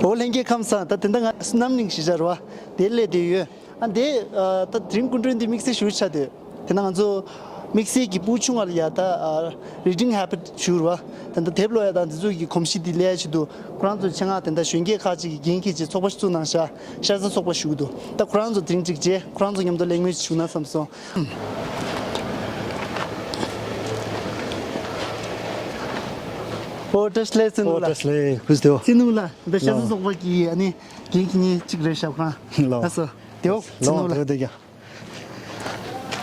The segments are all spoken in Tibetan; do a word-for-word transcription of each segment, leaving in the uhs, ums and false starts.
ཨོ་ལྷན་རྒྱས་ཁམས་བཟང་། ད་དེ་འདྲ་ང་རྣམ་གླིང་གཞིས་ཆགས་རེད་བ། དེ་སླེབས་བསྡད་ཡོད། ཨ་འདི་ཨ་ད་དེ་རིང་སྐུ་མགྲོན་འདི་དམིགས་བསལ་ཞུ་ཆ་དེ། དེ་ན་ང་ཚོ་དམིགས་བསལ་གྱི་སྤུ་གུ་ཆུང་བ་ལ་ཡ་ད་ཨ་reading habit ཞུ་རེད་བ། དེ་འདྲ་དེབ་ཀློག་ཡ་དང་འདི་ཚོ་གི་གོམས་གཤིས་འདི་སླེབས་ཡ་ཆེད་དུ་ཁོ་རང་ཚོ་ཆེད་མངགས་དེ་འདྲ་གཞོན་སྐྱེས་ཁག་ཅིག་གིས་འགན་འཁྱེར་བྱས་ཚོགས་པ་ཞིག་བཙུགས་གནང་ཤག་ཤ་ཚ་ཚོགས་པ་ཞུ་གི་འདུག་ད་ཁོ་རང་ཚོ་དེ་རིང་ཅིག་མཇལ། ཁོ་རང་ཚོ་མཉམ་དུ་གླེང་མོལ་ཞིག་ཞུ་ན་བསམ་སོང་། ཨོ་བཀྲ་ཤིས་བདེ་ལེགས། བསོད་ནམས་ལགས། བཀྲ་ཤིས་བདེ་ལེགས། ཕུས་ཏེ། བསོད་ནམས་ལགས། འདི་ཤ་ཚ་ཚོགས་པ་གི་ཨ་ནི་འགན་འཁྱེར་མཁན་གཅིག་རེད་ཤག་ཁོ་རང་། ལགས། ལགས་སོ། དེའོ། བསོད་ནམས་ལགས།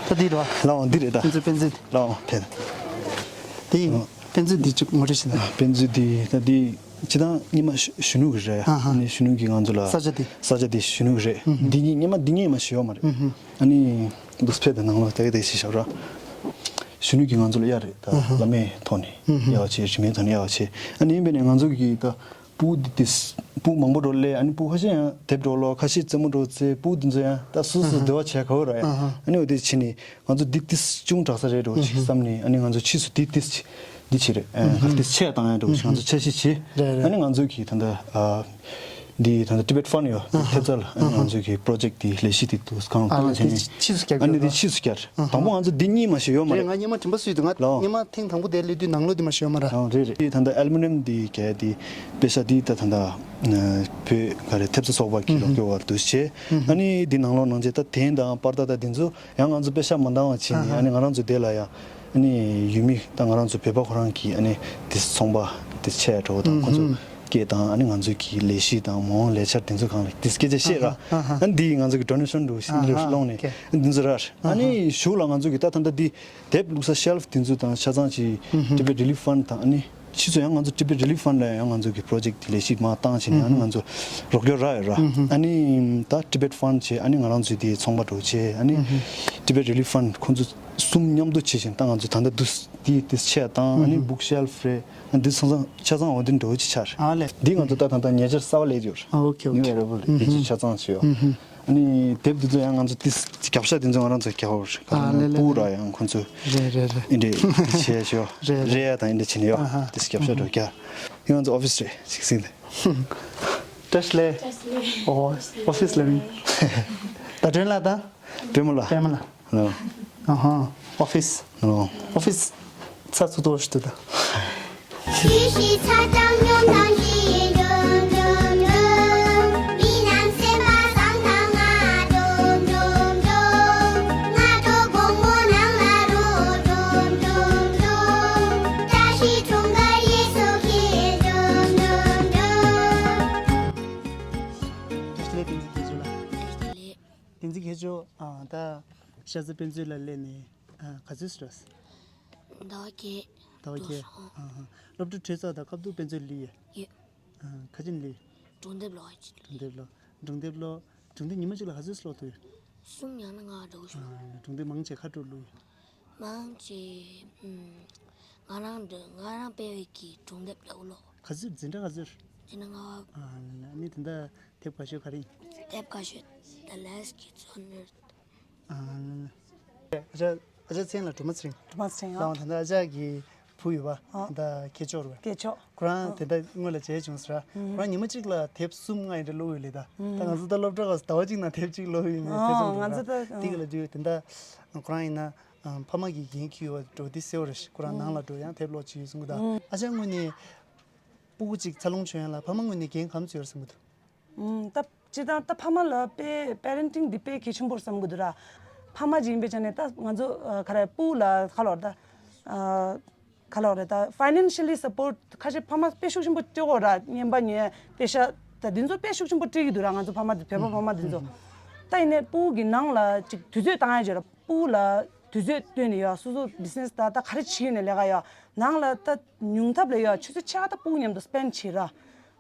ད་འདི་རེད་བ། ལགས་འདི་རེད་ད། ཕན་ཚུན་ཕན་ཚུན། ལགས་ཕེབས། དེ་ཡིན། ཕན་ཚུན་འདི་གཅིག་ངོ་སྤྲོད་བྱེད་ན། ཕན་ཚུན་འདི་ད་འདི་སྤྱིར་བཏང་སྔོན་མ་གཞོན་ནུ་གི་རེད། ཨ་ནི་གཞོན་ནུ་གི་ང་ཚོ་ལ་ས་ཆ་འདི། ས་ཆ་འདི་གཞོན་ནུ་གི་རེད། འདི་གཉིས་སྔོན་མ་འདི་གཉིས་མ་ཞུ་ཡོད་མ་རེད། ཨ་ནི་འདུག་ཕེབས་དང་ནང་ལོགས་དེ་ག་དེ་ཞིག་བཞག་ར། གཞོན་ནུ་གི་ང་ཚོ་ལ་གཡར་རེད་ད། བླ་མའི་ཐོག་ནས་གཡར་བ་བྱས། རིས་མེད་ཐོག་ནས་གཡར་བ་བྱས། ཨ་ནི་ཡིན་པས་ནས་ང་ཚོ་གི་ད་སྤུ་གུ་འདི་ཏིས་སྤུ་གུ་མང་པོ་འགྲོ་སླེབས། ཨ་ནི་སྤུ་གུ་ཁ་ཤས་ཡང་དེབ་འགྲོ་ལོ། ཁ་ཤས་རྩེད་མོ་འགྲོ་རྩེ། སྤུ་གུ་འདི་ཚོ་ཡང་ད་སོ་སོ་འདི་བ་བྱས་ག་བོ་ར་ཡ། ཨ་ནི་འོ་དེ་ཕྱིན་ནས་ང་ཚོ་འདི་ཏིས་ཅུང་དྲག་ས་རེད་འགྲོ་ཅིག་བསམ་ནས། ཨ་ནི་ང་ཚོ་ཕྱིས་སུ་འདི་ཏིས་ཅིག་འདི་བྱས་རེད། ཨ་ཏིས་ཆེ་བཏང་ཡ་འགྲོ་ཅིག་ང་ཚོ་འཆར་གཞི་བྱས། ཨ་ནི་ང་ཚོ་གི་ད་ལྟ་ཨ་འདི་ད་ལྟ་Tibet Fund ཡོད། དེ་ཐེབས་རྩ་ལ་ང་ཚོ་གི་པོ་རོ་ཇེཀ་འདི་ལས་གཞི་འདི་འདུག་གང་ཨ་ལ་དེ་ནི་ཕྱིས་སུ་བསྐྱར། ཨ་ནི་འདི་ཕྱིས་སུ་བསྐྱར། དང་པོ་ང་ཚོ་འདི་གཉིས་མ་ཞིག་ཡོད་མ་རེད། ང་སྔོན་མ་དྲན་པ་སུས་འདུག་ང་སྔོན་མ་ཐེངས་དང་པོ་དེ་སླེབས་དུས་ནང་ལོགས་འདི་མ་ཞིག་ཡོད་མ་རེད། རེད་རེད། ད་ལྟ་ཨེ་ལུ་མི་ནམ་འདི་གས་འདི་པེ་ཤ་འདི་ད་ད་ལྟ་བོད་ག་རེ་ཐེབས་རྩ་ཚོགས་པ་གི་རོགས་སྐྱོར་བར་དུ་བྱས། ཨ་ནི་འདི་ནང་ལོགས་ནང་ཆེ་ད་དེན་དང་པར་ད་ད་འདི་ཚོ་ཡང་ང་ཚོ་པེ་ཤ་མ་འདང་བ་བྱས་ནས། ཨ་ནི་ང་རང་ཚོ་དེ་ལ་ཡང་ཨ་ནི་ཡུལ་མི་ད་ང་རང་ཚོ་བོད་པ་ཁོ་རང་གི་ཨ་ནི་དེ་ཚོང་པ་དེ་ཆེ་གྲོགས་དང་ཁོ་ཚོ་སྐད་དང་། ཨ་ནི་ང་ཚོ་གི་ལས་གཞི་དང་མ་འོངས་ལས་འཆར་དེ་ཚོ་གང་ལ་དེ་སྐད་ཆ་བཤད་ར། ཨ་ནི་འདི་ང་ཚོ་གི་ཌོ་ནེ་ཤོན་འགྲོ་ཤིང་ལས་སློང་ནས་འདི་ཚོ་ར། ཨ་ནི་གཞུག་ལ་ང་ཚོ་གི་ད་ད་ད་འདི་དེབ་བླུགས་ས་ཤེལ་ཕི་དེ་ཚོ་དང་ཆ་ཚང་གི་Tibet Relief Fund དང་། ཨ་ནི་ཕྱིས་སུ་ཡང་ང་ཚོ་Tibet Relief Fund ལ་ཡང་ང་ཚོ་གི་པོ་རོ་ཇེཀ་དེ་ལས་གཞི་མ་བཏང་བྱས་ནས། ཨ་ནི་ང་ཚོ་རོགས་སྐྱོར་རག་ཡོད་ར། ཨ་ནི་ད་Tibet Fund བྱས། ཨ་ནི་ང་རང་ཚོའི་དེ་ཚོང་པ་འགྲོ་བྱས། ཨ་ནི་Tibet Relief Fund ཁོང་ཚོ་གསུམ་མཉམ་དུ་བྱས་བྱས། ད་ང་ཚོ་ད་ལྟ་འདུག་དེ་དེ་ཆེ་བཏང་། ཨ་ནི་book shelf རེད། ཨ་འདི་ཚང་ཚང་ཆ་ཚང་འོ་དེ་འགྲོ་ཅི་ཆར། ཨ་ལས། འདི་ང་ཚོ་ད་ད་ད་ཉེ་ཆར་གསར་པ་ལས་ཡོད། ཨ་ཨོ་ཁེ་ཨོ་ཁེ། New arrival རེད། འདི་ཆ་ཚང་བྱས་ཡོད། ཨ་ནི་དེབ་འདི་ཚོ་ཡང་ང་ཚོ་ཏིས་རྒྱབ་ཤ་དེ་ཚོ་ང་རང་ཚོ་རྒྱག་ཧོར། ཨ་ལེ་ལེ་སྤུ་ར་ཡང་ཁོང་ཚོ་རེད་རེད་རེད། ཨིན་འདྲེ་བྱས་ཤོ་རེད་རེད། རེད་ཡ་དང་ཨིན་འདྲེ་བྱས་ནས་ཡོ། ཨ་ཧ། ཏིས་རྒྱབ་ཤ་འགྲོ་རྒྱ། ཡང་ང་ཚོ་ཨོ་ཕིས་རེད་ཅིག་སིང་དེ། བཀྲ་ཤིས་བདེ་ལེགས། ཨོ་ཨོ་ཕིས་ལ་མིན། ད་དྲན་ལ་ད། པད་མ་ལ། པད་མ་ལ། ལོ། ཨ་ཧ། ཨོ་ཕིས། ལོ། ཨོ་ཕིས། ཚ་ཚུ་དོ་ཞུ་དུ་ད། ཆུ་བཞི་ཚ་གྲང་སྙོམས་དང་ཞི་འཇོམས་འཇོམས་འཇོམས། མི་རྣམས་སེམས་པ་བཟང་དང་ང་འཇོམས་འཇོམས་འཇོམས། སྔ་དྲོ་དགོང་མོ་ནང་ལ་རོ་འཇོམས་འཇོམས་འཇོམས། བཀྲ་ཤིས་འཁྲུངས་སྐར་ཡེ་སོ་ཁྱེད་འཇོམས་འཇོམས་འཇོམས། བཀྲ་ཤིས་བདེ་ལེགས། བསྟན་འཛིན་མཁས་མཆོག་ལགས། བཀྲ་ཤིས་བདེ་ལེགས། བསྟན་འཛིན་མཁས་མཆོག་ཨ་ད་ཤ་ཚ་དཔེ་མཛོད་ལ་སླེབས་ནས་ཨ་ག་ཚོད་ཙམ་རེད། ཟླ་བ་བརྒྱད། ཟླ་བ་བརྒྱད། ཨ་ཧ། སློབ་གྲྭ་གྲོལ་ཚར་དང་སྐབས་ཐོག་དཔེ་མཛོད་སླེབས་ཡོད། ཡོད། ཨ་ག་ཅིག་སླེབས། སྒྲུང་དེབ་ཀློག་ཡ་ཅིག་སྒྲུང་དེབ་ཀློག་སྒྲུང་དེབ་ཀློག་སྒྲུང་དེབ་ཉི་མ་གཅིག་ལ་ག་ཚོད་ཙམ་ཀློག་ཐུབ་ཡོད། གསུམ་ཡང་ན་ལྔ་འདྲ་བོ་ཞིག་ཀློག་ཨ་སྒྲུང་དེབ་མང་ཆེ་ག་འདྲ་བླུགས་ཡོད། མང་ཆེ་ཨུམ། ང་རང་འདྲ་ང་རང་སྤེལ་བའི་གི་སྒྲུང་དེབ་འདྲ་བོ་ཀློག་ག་ཚོད་འཛིན་གྲྭ་ག་ཚོད། འཛིན་གྲྭ་ལྔ་པ། ཨ་ནི་དེ་འདྲ་དེབ་ཁ་ཤས་ག་རེ་ཡིན། དེབ་ཁ་ཤས་The Last Kids on Earth། ཨ་ཨ་ཅག་ཨ་ཅག་མཚན་ལ་སྒྲོལ་མ་ཚེ་རིང་། སྒྲོལ་མ་ཚེ་རིང་། ལགས་འོང་། ད་ལྟ་ཨ་ཅག་གི་བུ་ཡོད་པ། ཨ་ད་སྐྱེས་མཆོག་རེད་པ། སྐྱེས་མཆོག་ཁོ་རང་དེ་འདྲ་སྔོན་ལ་མཇལ་བྱུང་ཟེར། ཁོ་རང་ཉི་མ་གཅིག་ལ་དེབ་གསུམ་ལྔ་ཡིན་འདྲ་ཀློག་ཡོད་ལེ་ད། ད་ང་ཚོ་ད་སློབ་གྲྭ་སྐབས་ཟླ་བ་གཅིག་ནང་དེབ་གཅིག་ཀློག་ཡོད་མེད་དེ་ཚོ་འདུག་ང་ད་ཚོ་ད་དེ་ག་ལ་དུས་དེ་འདྲ་ཁོ་རང་ཡིན་ན་ཕ་མ་གི་འགན་འཁྱེར་ཡོད་པ་འགྲོ་དེ་གསལ་བོ་རེད། ཁོ་རང་ནང་ལ་འགྲོ་ཡང་དེབ་ཀློག་བྱེད་ཡོད་གསུང་གི་ད། ཨ་ཅག་དངོས་གནས་སྤུ་གུ་གཅིག་འཚར་ལོངས་བྱུང་ཡ་ལ་ཕ་མ་དངོས་གནས་འགན་ག་ཚོད་ཡོད་བསམ་གི་འདུག་ཨུམ། ད་སྤྱིར་བཏང་ད་ཕ་མ་ལ་དཔེ་པེ་རེན་ཊིང་འདི་དཔེ་གལ་ཆེན་པོ་རེད་བསམ་གི་འདུག་ར། ཕ་མ་ཅིག་ཡིན་པའི་ཆ་ནས་ད་ང་ཚོ་ཨ་ག་རེ་སྤུ་གུ་ལ་ག་ལབ་ར་ད། ཨ་ག་ལབ་ར་ད་ཕའི་ནན་ཤལ་ལི་སབ་པོར་ཊི་ཁ་ཤས་ཕ་མ་དཔེ་ཤུགས་ཆེན་པོ་སྤྲད་ཀྱི་ཡོད་ར། རྔན་པ་ཉོ་ཡ་པེ་ཤ་ད་འདི་ཚོ་དཔེ་ཤུགས་ཆེན་པོ་སྤྲད་ཀྱི་འདུག་ར། ང་ཚོ་ཕ་མ་དེ་བོད་པ་ཕ་མ་དེ་ཚོ། ད་ཡིན་ནའི་སྤུ་གུ་གི་ནང་ལ་ཅིག་དུས་ཚོད་བཏང་ཡ་ཅིག་ཡོད་ར། སྤུ་གུ་ལ་དུས་ཚོད་བཏོན་ནས་ཡོད། སོ་སོ་བི་ཛི་ནེ་སི་ད་ད་ག་རེ་བྱེད་ཡོད་ནའི་ལས་ཀ་ཡོད། ནང་ལ་ད་ཉུང་མཐའ་ལ་ཡོད་ཆུ་ཚོད་ཕྱེད་ཀ་ད་སྤུ་གུ་མཉམ་དུ་སྤེན་ཌི་བྱེད་ར།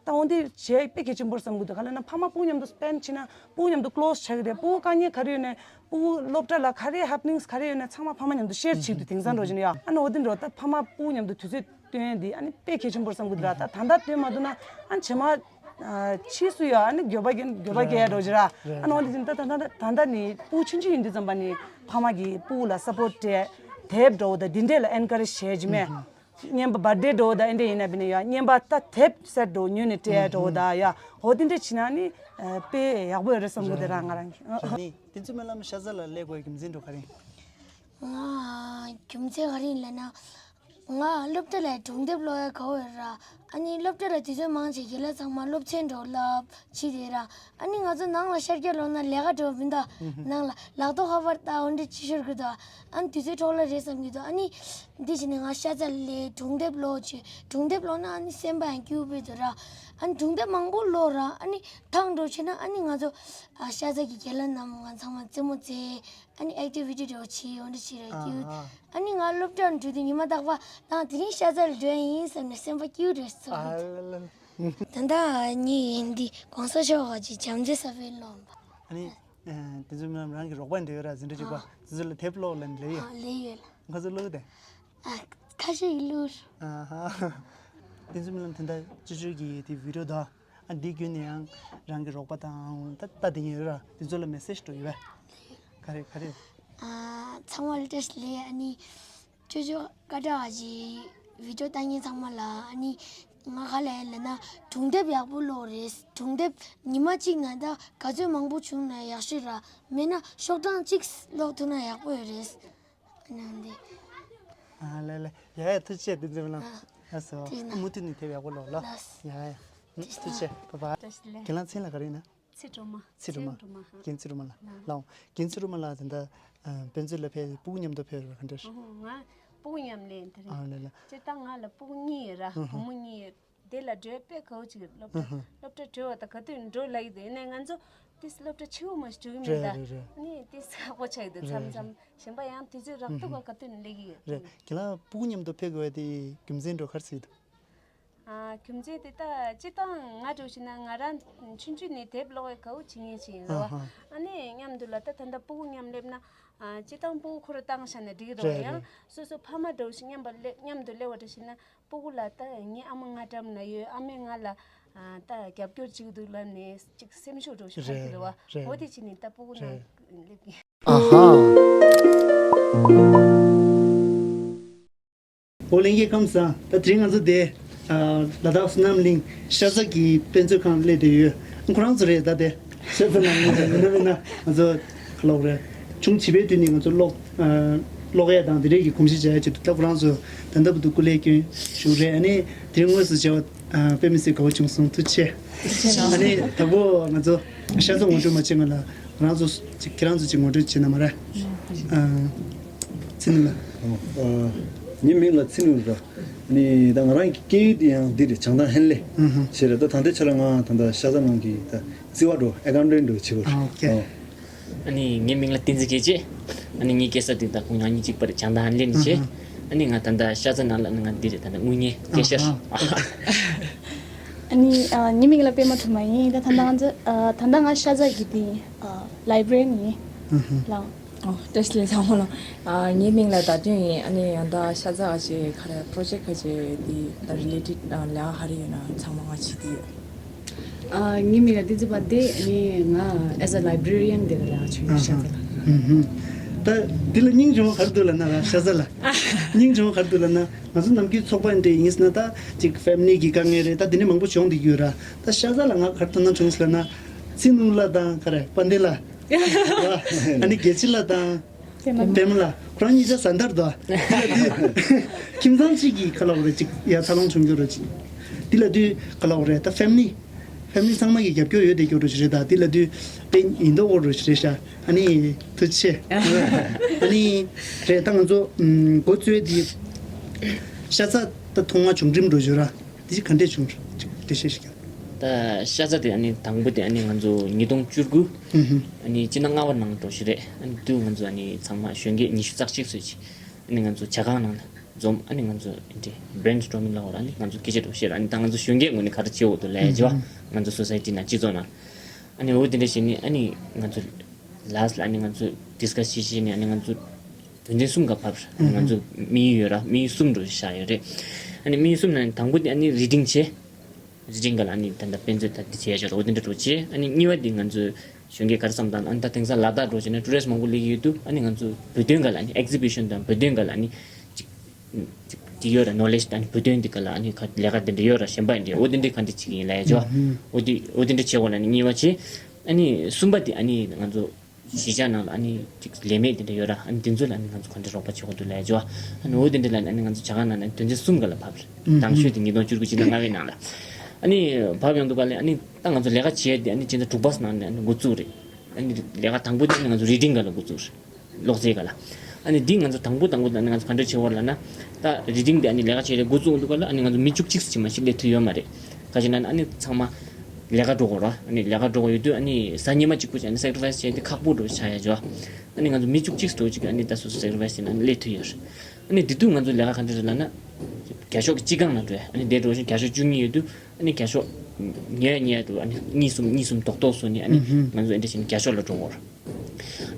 ད་འོ་འདི་བྱས་དཔེ་གལ་ཆེན་པོ་རེད་བསམ་གི་འདུག་ག་ལབ་ན་ཕ་མ་སྤུ་གུ་མཉམ་དུ་སྤེན་ཌི་བྱེད་ན་སྤུ་གུ་མཉམ་དུ་ཀློ་སི་ཆགས་ཀྱི་རེད། སྤུ་གུ་དཀའ་ངལ་ག་རེ་ཡོད་ནའི་སྤུ་གུ་སློབ་གྲྭ་ལ་ག་རེ་ཧེ་པེ་ནིང་སི་ག་རེ་ཡོད་ནའི་ཚང་མ་ཕ་མ་མཉམ་དུ་ཤེར་བྱེད་ཀྱི་འདུག་དེང་སང་འགྲོ་བཞིན་ཡོད། ཨ་ནི་འོ་འདི་འདྲ་ད་ཕ་མ་སྤུ་གུ་མཉམ་དུ་དུས་ཚོད་བཏོན་ཡ་འདི་ཨ་ནི་དཔེ་གལ་ཆེན་པོ་རེད་བསམ་གི་འདུག་ར། ད་ད་ལྟ་བཏོན་མ་ཐུབ་ན་ཨ་ནི་རྗེས་མ་ཨ་ཕྱིས་སུ་ཡོད་ཨ་ནི་འགྱོད་པ་སྐྱེ་འགྱོད་པ་སྐྱེ་ཡ་འགྲོ་གི་ར། རེད། ཨ་ནི་འོ་འདི་བཞིན་ད་ད་ད་ད་ནི་སྤུ་གུ་ཆུང་ཆུང་ཡིན་དུས་ཙམ་པ་ནི་ཕ་མ་གིས་སྤུ་གུ་ལ་སབ་པོར་ཊི་སྤྲད་དེབ་འདྲ་བོ་དང་འདི་འདྲས་ལ་ཨེན་ཀ་རེཇ་བྱེད་ཀྱི་མེད། རྔན་པ་བར་ཌེ་འགྲོ་ད་ཨེ་འདྲ་ཡིན་ན་བི་ནི་ཡ་རྔན་པ་ད་དེབ་སེ་འགྲོ་ཉོས་ནས་སྤྲད་འགྲོ་ད་ཡ་ཧོ་དེ་འདྲ་བྱས་ན་ནི་དཔེ་ཡག་པོ་ཡོད་རེད་བསམ་གི་དེ་རང་ང་རང་གི་ཨ། ནི་དེ་ཚོ་སྨོན་ལམ་ཤ་ཚ་ལ་སླེབས་དགོས་རྒྱུ་མཚན་འགྲོ་ག་རེ་ཡིན། ང་རྒྱུ་མཚན་ག་རེ་ཡིན་ལབ་ན། ང་སློབ་གྲྭ་ལ་སྒྲུང་དེབ་ཀློག་ཡ་དགའ་བོ་ཡོད་ར། ཨ་ནི་སློབ་གྲྭ་ལ་དུས་ཚོད་མང་ཆེ་རྒན་ལགས་ཚང་མ་སློབ་ཚན་འགྲོ་ལབ་བྱེད་དེ་ར། ཨ་ནི་ང་ཚོ་ནང་ལ་ཤར་རྒྱག་ལོག་ན་ལས་ཀ་འགྲོ་མི་འདུག་ནང་ལ་ལག་ཐོག་ཁ་པར་ལྟ་འོ་འདྲ་ཅི་ཤོར་གི་འདུག་ཨ་ནི་དུས་ཚོད་འཕྲོ་བརླག་རེད་བསམ་གི་འདུག་ཨ་ནི་འདི་བྱས་ནས་ང་ཤ་ཚ་ལ་སྒྲུང་དེབ་ཀློག་བྱེད། སྒྲུང་དེབ་ཀློག་ན་ཨ་ནི་སེམས་པ་ཡང་སྐྱིད་པོ་འདུག་ར། ཨ་ནི་སྒྲུང་དེབ་མང་པོ་ཀློག་ར། ཨ་ནི་ཐང་འགྲོ་བྱས་ན་ཨ་ནི་ང་ཚོ་ཤ་ཚ་གི་རྒན་ལགས་རྣམས་ང་ཚང་མ་རྩེད་མོ་རྩེ། ཨ་ནི་ཨེག་ཊི་ཝི་ཊི་འདྲ་བོ་བྱེད་ཡོང་འདྲ་བྱེད་ར་ཨ་སྐྱིད། ཨ་ནི་ང་སློབ་གྲྭར་འགྲོ་དུས་ཉི་མ་རྟག་པར་ད་དེ་རིང་ཤ་ཚ་ལ་འགྲོ་ཡ་ཡིན་བསམ་ནས་སེམས་པ་སྐྱིད་རེད་ཚོར། ཨ་ལ་ལ། ད་ལྟ་ངས་འདི་གོང་ས་མཆོག་གི་བྱམས་བརྩེ་ས་ཕེབས་ཀློག་པ། ཨ་ནི་དེ་ཚོ་མཉམ་རང་གི་རོགས་པ་འདྲ་ཡོད་ར་འཛིན་གྲྭ་གཅིག་པ་ཨ། དེ་ཚོ་ལ་དེབ་ཀློག་ལ་ལས་ཡོད། ཨ་ལས་ཡོད་ལ། ཁོ་ཚོ་ཀློག་དེ། ཨ་ཁ་ཤས་ཀྱིས་ཀློག་ཨ་ཧ། དེ་ཚོ་མཉམ་དེ་འདྲ་ཅོ་ཅོ་གི་དེ་བི་ཌི་ཡོ་དང་། ཨ་འདི་བརྒྱུད་ནས་ཡང་རང་གི་རོགས་པ་དང་ད་ལྟ་དེ་ཡིན་ར་དེ་ཚོ་ལ་མེ་སེ་ཇི་འགྲོ་ཡོད་པས། ག་རེ་ག་རེ། ཨ་ཚང་མ་ལ་བཀྲ་ཤིས་བདེ་ལེགས། ཨ་ནི་ཅོ་ཅོ་སྐད་གྲགས་ཅིག་བི་ཌི་ཡོ་ལྟ་མཁན་ཚང་མ་ལ་ཨ་ནི་ང་ག་ལ་ཡིན་ལབ་ན་སྒྲུང་དེབ་ཡག་པོ་ཀློག་རེད། སྒྲུང་དེབ་ཉི་མ་གཅིག་ནང་ད་ག་ཚོད་མང་པོ་བྱུང་ན་ཡག་ཤོས་ར། མེད་ན་ཤོག་གྲངས་གཅིག་ཀློག་ཐུབ་ན་ཡག་པོ་ཡོད་རེད། ནང་འདི། ཨ་ལེ་ལེ། ཡ་ཡ་ཐུགས་རྗེ་ཆེ་དེ་ཚོ་ལ། ཨ་སོ། ཐུགས་རྗེ་གནང་། མུ་མཐུད་ནས་དེབ་ཡག་པོ་ཀློག་ལ། ལགས། ཡ་ཡ། ཐུགས་རྗེ་ཆེ་པ་པ། བཀྲ་ཤིས་བདེ་ལེགས། རྒན་ལགས་མཚན་ལ་ག་རེ་ཡིན་ན། ཚེ་སྒྲོལ་མ། ཚེ་སྒྲོལ་མ། ཚེ་སྒྲོལ་མ་ལགས། རྒན་ཚེ་སྒྲོལ་མ་ལགས། ལགས། རྒན་ཚེ་སྒྲོལ་མ་ལགས་དེ་འདྲ་དཔེ་མཛོད་ལ་ཕེབས་སྤུ་གུ་མཉམ་དུ་ཕེབས་ར་ག་འདྲ། ང་སྤུ་གུ་མཉམ་ལས་དེ་རེད། ཨ་ལེ་ལེ། སྤྱིར་བཏང་ང་ལ་སྤུ་གུ་གཉིས་ཡོད་ར་བུ་མོ་གཉིས་ཡོད། དེ་ལ་འགྲོ་དཔེ་དགའ་བོ་ཅིག་སློབ་གྲྭ་སློབ་གྲྭ་གྲོལ་བ་དང་ག་དུས་འགྲོ་ལབ་ཀྱི་འདུག་ཡིན་ནའི་ང་ཚོ་དེ་སློབ་གྲྭ་ཆེ་བོ་མ་ཞིག་འགྲོ་གི་མེད་ད། རེད་རེད་རེད། ནི་དེ་ཁག་པོ་ཆགས་ཀྱི་འདུག་མཚམས་མཚམས་གཞན་པ་ཡང་དུས་ཚོད་རག་ཐུབ་པ་ག་དུས་ནས་སླེབས་ཀྱི་ཡོད། རེད། ཁྱེད་རང་སྤུ་གུ་མཉམ་དུ་ཕེབས་དགོས་པ་དེ་རྒྱུ་མཚན་འགྲོ་ག་རེ་ཟེར་གྱི་འདུག་ཨ་རྒྱུ་མཚན་དེ་ད་སྤྱིར་བཏང་ང་འགྲོ་བཞིན་ན་ང་རང་ཆུང་ཆུང་ནས་དེབ་ཀློག་པའི་དགའ་བོ་བྱེད་མཁན་ཞིག་ཡིན་རེད་བ། ཨ་ནི་མཉམ་དུ་ལ་ད་ད་ལྟ་སྤུ་གུ་མཉམ་སླེབས་ན་ཨ་སྤྱིར་བཏང་སྤུ་གུ་ཁོ་རང་བཏང་བཞག་ན་འགྲིག་གི་རེད་བ། རེད་ཡང་རེད། སོ་སོ་ཕ་མ་འདྲ་བོ་ཞིག་མཉམ་པ་སླེབས་མཉམ་དུ་སླེབས་པ་འདྲ་བྱས་ན། སྤུ་གུ་ལ་ད་ངའི་ཨ་མ་ང་འགྲམ་ན་ཡོད། ཨ་མས་ང་ལ་ཨ་ད་རྒྱབ་སྐྱོར་ཅིག་འདུག་ལབ་ནས་ཅིག་སེམས་ཤུགས་འགྲོ་ཞིག་རེད་ཐོབ་ཀྱི་རེད་བ། རེད། འོ་དེ་བྱས་ནས་ད་སྤུ་གུ་རེད། ནང་སླེབས་ཀྱི། ཨ་ཧ། ཨོ་ལྷན་རྒྱས་ཁམས་བཟང་། ད་དེ་རིང་ང་ཚོ་དེ་ཨ་ལ་དྭགས་བསོད་ནམས་གླིང་ཤ་ཚ་གི་དཔེ་མཛོད་ཁང་སླེབས་བསྡད་ཡོད། ཁོ་རང་ཚོ་རེད་ད་དེ། ཤ་ཚ་ནང་ལ་ཡིན་ན་མིན་ན་ང་ཚོ་ཁ་ལོག་རེད། ཆུང་བྱིས་པའི་དུས་ནས་ང་ཚོ་ཀློག་ཨ་ཀློག་ཡས་དང་དེ་འདྲས་ཀྱི་གོམས་གཤིས་སྦྱར་ཡས་ཆེད་དུ་ད་ཁོ་རང་ཚོ་ད་ལྟ་བར་དུ་སྐུ་ལས་སྐྱོན་ཞུ་རེད། ཨ་ནི་དེ་རིང་དངོས་སུ་མཇལ་བ་ཨ་དཔེ་མི་སྲིད་དགའ་བོ་བྱུང་སོང་། ཐུགས་རྗེ་ཆེ། ཨ་ནི་དང་པོ་ང་ཚོ་ཤ་ཚ་ངོ་སྤྲོད་མ་བྱེད་སྔོན་ལ་ང་རང་ཚོ་ཅིག་ཁྱེད་རང་ཚོ་ཅིག་ངོ་སྤྲོད་བྱེད་ན་མ་རེད། ཨ་ཚེ་ནུ་ལགས། ཨ་ངའི་མིང་ལ་ཚེ་ནུ་རེད། ཨ་ནི་ད་ང་རང་གི་སྐད་ཡིག་དེ་ཡང་འདི་རེད། བྱང་ཐང་ཧན་ལེ་ཞེས་རེད། ད་ད་ལྟའི་ཆ་ལ་ང་ད་ལྟ་ཤ་ཚ་ནང་གི་ད་རྩིས་པ་འགྲོ་ཨེ་ཀའུན་ཊན་འགྲོ་བྱེད་དགོས་རེད། ཨ་ཨོ་ཁེ། ཨ། ཨ་ནི་ངའི་མིང་ལ་བསྟན་འཛིན་སྐྱིད་ཅེས། ཨ་ནི་ངའི་སྐྱེས་ས་དེ་ད་ཁོང་རང་གཉིས་གཅིག་པ་རེད། བྱང་ཐང་ཧན་ལེ་ནས་བྱས། ཨ་ནི་ང་ད་ལྟ་ཤ་ཚ་ནང་ལ་ནི་ང་འདི་རེད། ད་ལྟ་དངུལ་གཉེར་སྐད་ཤར། ཨ་ནི་ཨ་ངའི་མིང་ལ་པད་མ་དུ་མ་ཡིན། ད་ད་ལྟ་ང་ཚོ་ཨ་ད་ལྟ་ང་ཤ་ཚ་གི་དེ་ཨ་ལའི་བྷ་རི་ཡན་ཡིན། ལགས། ཨོ་བཀྲ་ཤིས་བདེ་ལེགས་ཚང་མ་ལ། ཨ་ངའི་མིང་ལ་ཟླ་སྒྲོན་ཡིན། ཨ་ནི་ཡང་ད་ཤ་ཚ་ག་ཅིག་ག་རེ་པྲོ་ཇེག་ག་ཅིག་དེ་ད་རི་ལེ་ཊེཌ་ལས་ཀ་ག་རེ་ཡོད་ན་ཚང་མ་ང་བྱེད་ཀྱི་ཡོད། ཨ་ངའི་མིང་ལ་བསྟན་འཛིན་དཔལ་ལྡན། ཨ་ནི་ང་as a librarian དེ་ལ་ལས་ཀ་བྱེད་ཀྱི་ཡོད། ཤ་ཚ་ལ། ཨ་ཧ། ཨུ་ཧུམ། ད་འདི་ལ་སྙིང་རྗེ་བོ་ག་རེ་འདུག་ལབ་ན་ར་ཤ་ཚ་ལ། སྙིང་རྗེ་བོ་ག་རེ་འདུག་ལབ་ན་ང་ཚོ་ནམ་རྒྱུན་ཚོགས་པ་འདྲ་ཡིན་ཟེར་ན་ད་ཅིག་ཕེ་མི་ལི་གི་དཀའ་ངལ་རེད། ད་འདི་ནས་མང་པོ་བྱུང་བསྡད་ཀྱི་ཡོད་ར། ད་ཤ་ཚ་ལ་ང་ག་རེ་དོ་སྣང་བྱུང་ཟེར་ལབ་ན་ཚེ་ནུ་ལགས་དང་ག་རེ་དཔལ་ལྡན་ལགས། ཨ་ནི་དགེ་ཆེ་ལགས་དང་། པད་མ་ལགས། ཁོ་རང་གཉིས་ཆ་བཟའ་ཟླ་རེད་དོ། ཁྱིམ་ཚང་གཅིག་གི་ཁ་ལོག་རེད། ཅིག་ཡ་འཚར་ལོངས་བྱུང་རྒྱུ་རེད། ཅིག་འདི་ལ་དུས་ཁ་ལོག་རེད། ད་ཕེ་མི་ལི་ཕེ་མི་ལི་ཚང་མ་གི་རྒྱབ་སྐྱོར་ཡོད་བསྡད་རྒྱུ་རེད་ཤག་རེད། ད་འདི་ལ་དུས་དཔེ་ཡིན་མདོག་ཁ་པོ་རེད་ཤག་རེད་ཤག་ཨ་ནི་ཐུགས་རྗེ་ཆེ། ཨ་ནི་རེད། ད་ང་ཚོ་ཨམ་འགོ་བཙུགས་དེ་ཤ་ཚ་ད་ཐོག་མ་བྱུང་ཁྲིམས་འགྲོ་རྒྱུ་ར། དེ་ག་འདྲས་བྱུང་རེད། ཅིག་འགྲེལ་བཤད་ཞིག་རྒྱབ། ད་ཤ་ཚ་དེ་ཨ་ནི་དང་པོ་དེ་ཨ་ནི་ང་ཚོ་ཉིས་སྟོང་བཅུ་དགུ། ཨ་ནི་སྤྱི་ཟླ་ལྔ་པ་ནང་འགྲོ་ཞིག་རེད། ཨ་ནི་དུས་ང་ཚོ་ཨ་ནི་ཚང་མ་གཞོན་སྐྱེས་ཉི་ཤུ་རྩ་གཅིག་ཙམ་ཅིག་ཨ་ནི་ང་ཚོ་ཇ་ཁང་ནང་ལ་འཛོམས། ཨ་ནི་ང་ཚོ་ཨ་འདྲས་བྷི་རེན་སི་ཊོར་མིང་ལབ་དགོས་རེད། ཨ་ནི་ང་ཚོ་སྐད་ཆ་འདྲ་བཤད་ར། ཨ་ནི་ད་ང་ཚོ་གཞོན་སྐྱེས་ངོས་ནས་ག་རེ་བྱེད་འོ་དོ་ལབ་ཡ་བྱས་པ། ང་ཚོ་སོ་སའི་ཊི་ནང་སྤྱི་ཚོགས་ནང་། ཨ་ནི་འོ་དེ་འདྲ་བྱས་ནས་ཨ་ནི་ང་ཚོ་ལཱསི་ལ་ཨ་ནི་ང་ཚོ་ཌིས་ཀ་སི་བྱས་བྱས་ནས་ཨ་ནི་ང་ཚོ་དོན་ཚན་གསུམ་ག་བབས། ཨ་ནི་ང་ཚོ་དམིགས་ཡུལ་ཡོད་ར། དམིགས་ཡུལ་གསུམ་འདྲ་བཞག་ཡོད་རེད། ཨ་ནི་དམིགས་ཡུལ་གསུམ་ནང་ནས་དང་པོ་དེ་ཨ་ནི་རི་ཌིང་བྱས། རི་ཌིང་ག་ལ་ཨ་ནི་ད་ལྟ་དཔེ་མཛོད་ད་འདི་བྱས་ཡ་ཅིག་ར། འོ་དེ་འདྲ་འདྲ་བོ་བྱས། ཨ་ནི་གཉིས་པ་དེ་ང་ཚོ་གཞོན་སྐྱེས་ག་རེ་བསམ་བཏང་ན། ཨ་ནི་ད་དེང་སང་ལ་དྭགས་འདྲ་བོ་བྱས་ན་ཊུ་རི་སི་མང་པོ་སླེབས་ཀྱི་ཡོད་དུས། ཨ་ནི་ང་ཚོ་བོད་དོན་ག་ལ་ཨ་ནི་ཨེག་ཛི་བི་ཤན་དང་བོད་དོན་ག་ལ་ཨ་ནི་ཅིག་ཅིག་ ཅིག་ཡོད་ར། ནོ་ལེཇ་ཨ་ནི་བོད་དོན་འདི་ག་ལ་ཨ་ནི་ཁ་ལས་ཀ་འདི་འདྲ་ཡོད་ར། གཞན་པ་འདི་འོ་འདི་འདྲ་ག་འདྲ་ཅིག་ཡིན་ལ་ཡ་ཇོ། ཨ་འོ་འདི་འོ་འདི་འདྲ་བྱེད་དགོས་ལ་ནི་གཉིས་པ་བྱེད། ཨ་ནི་གསུམ་པ་འདི་ཨ་ནི་ང་ཚོ་གཞིས་ཆགས་ནང་ལ་ཨ་ནི་ཅིག་ལས་མེད་འདི་འདྲ་ཡོད་ར། ཨ་ནི་འདི་ཚོ་ལ་ཨ་ནི་ང་ཚོ་ག་འདྲ་རོགས་པ་བྱེད་དགོས་འདུག་ལ་ཡ་ཇོ། ཨ་ནི་འོ་འདི་འདྲ་ལ་ཨ་ནི་ང་ཚོ་ཇ་ཁང་ནང་ལ་དོན་ཚན་གསུམ་ག་ལ་བབས་རེད། དང་ཤོས་དེ་ཉིས་སྟོང་བཅུ་དགུ་ཕྱི་ཟླ་ལྔ་པའི་ནང་ལ། ཨ་ནི་བབས་ཡོང་དུས་ག་ལ་ཨ་ནི་ད་ང་ཚོ་ལས་ཀ་བྱེད་ཡ་དེ་ཨ་ནི་སྤྱི་ཟླ་དྲུག་པ་ནང་ནས་ཨ་ནི་འགོ་བཙུགས་རེད། ཨ་ནི་ལས་ཀ་དང་པོ་དེ་ཨ་ནི་ང་ཚོ་རི་ཌིང་ག་ལ་འགོ་བཙུགས་རེད། ཀློག་རྩལ་ག་ལ། ཨ་ནི་འདི་ང་ཚོ་དང་པོ་དང་པོ་དེ་ཨ་ནི་ང་ཚོ་ག་འདྲ་བྱེད་དགོས་ལབ་ན། ད་རི་ཌིང་དེ་ཨ་ནི་ལས་ཀ་བྱེད་ཡ་འགོ་བཙུགས་ཡོང་དུས་ག་ལ་ཨ་ནི་ང་ཚོ་མི་བཅུ་གཅིག་ཙམ་མ་ཞིག་སླེབས་ཐུབ་ཡོད་མ་རེད། ག་ཅི་ན་ཨ་ནི་ཚང་མ་ལས་ཀ་འགྲོ་དགོས་ར། ཨ་ནི་ལས་ཀ་འགྲོ་དགོས་ཡོད་དུས་ཨ་ནི་གཟའ་ཉི་མ་གཅིག་པུ་ཅིག་ཨ་ནི་སེ་ཀྲི་ཕའི་སི་བྱས་ཏེ་ཁག་པོ་འགྲོ་ཆགས་ཡ་ཇོ། ཨ་ནི་ང་ཚོ་མི་བཅུ་གཅིག་འགྲོ་ཅིག་ཨ་ནི་ད་སོ་སོ་སེ་ཀྲི་ཕའི་སི་བྱས་ན་ཨ་ནི་སླེབས་ཐུབ་ཡོད་རེད། ཨ་ནི་དེ་དུས་ང་ཚོ་ལས་ཀ་ག་འདྲ་རེད་ལབ་ན། རྒྱ་ཤོག་གི་སྤྱི་ཁང་ནང་འགྲོ་ཡ། ཨ་ནི་དེ་འགྲོ་བཞིན་རྒྱ་ཤོག་བཅུ་གཉིས་ཡོད་དུས་ཨ་ནི་རྒྱ་ཤོག་ཉོ་ཡ་ཉོ་ཡ་འགྲོ། ཨ་ནི་གཉིས་གསུམ་གཉིས་གསུམ་རྡོག་རྡོག་བཟོས་ནས་ཨ་ནི་ང་ཚོ་ཨེ་འདྲ་བྱས་ནས་རྒྱ་ཤོག་ལ་འགྲོ་གོ་ར།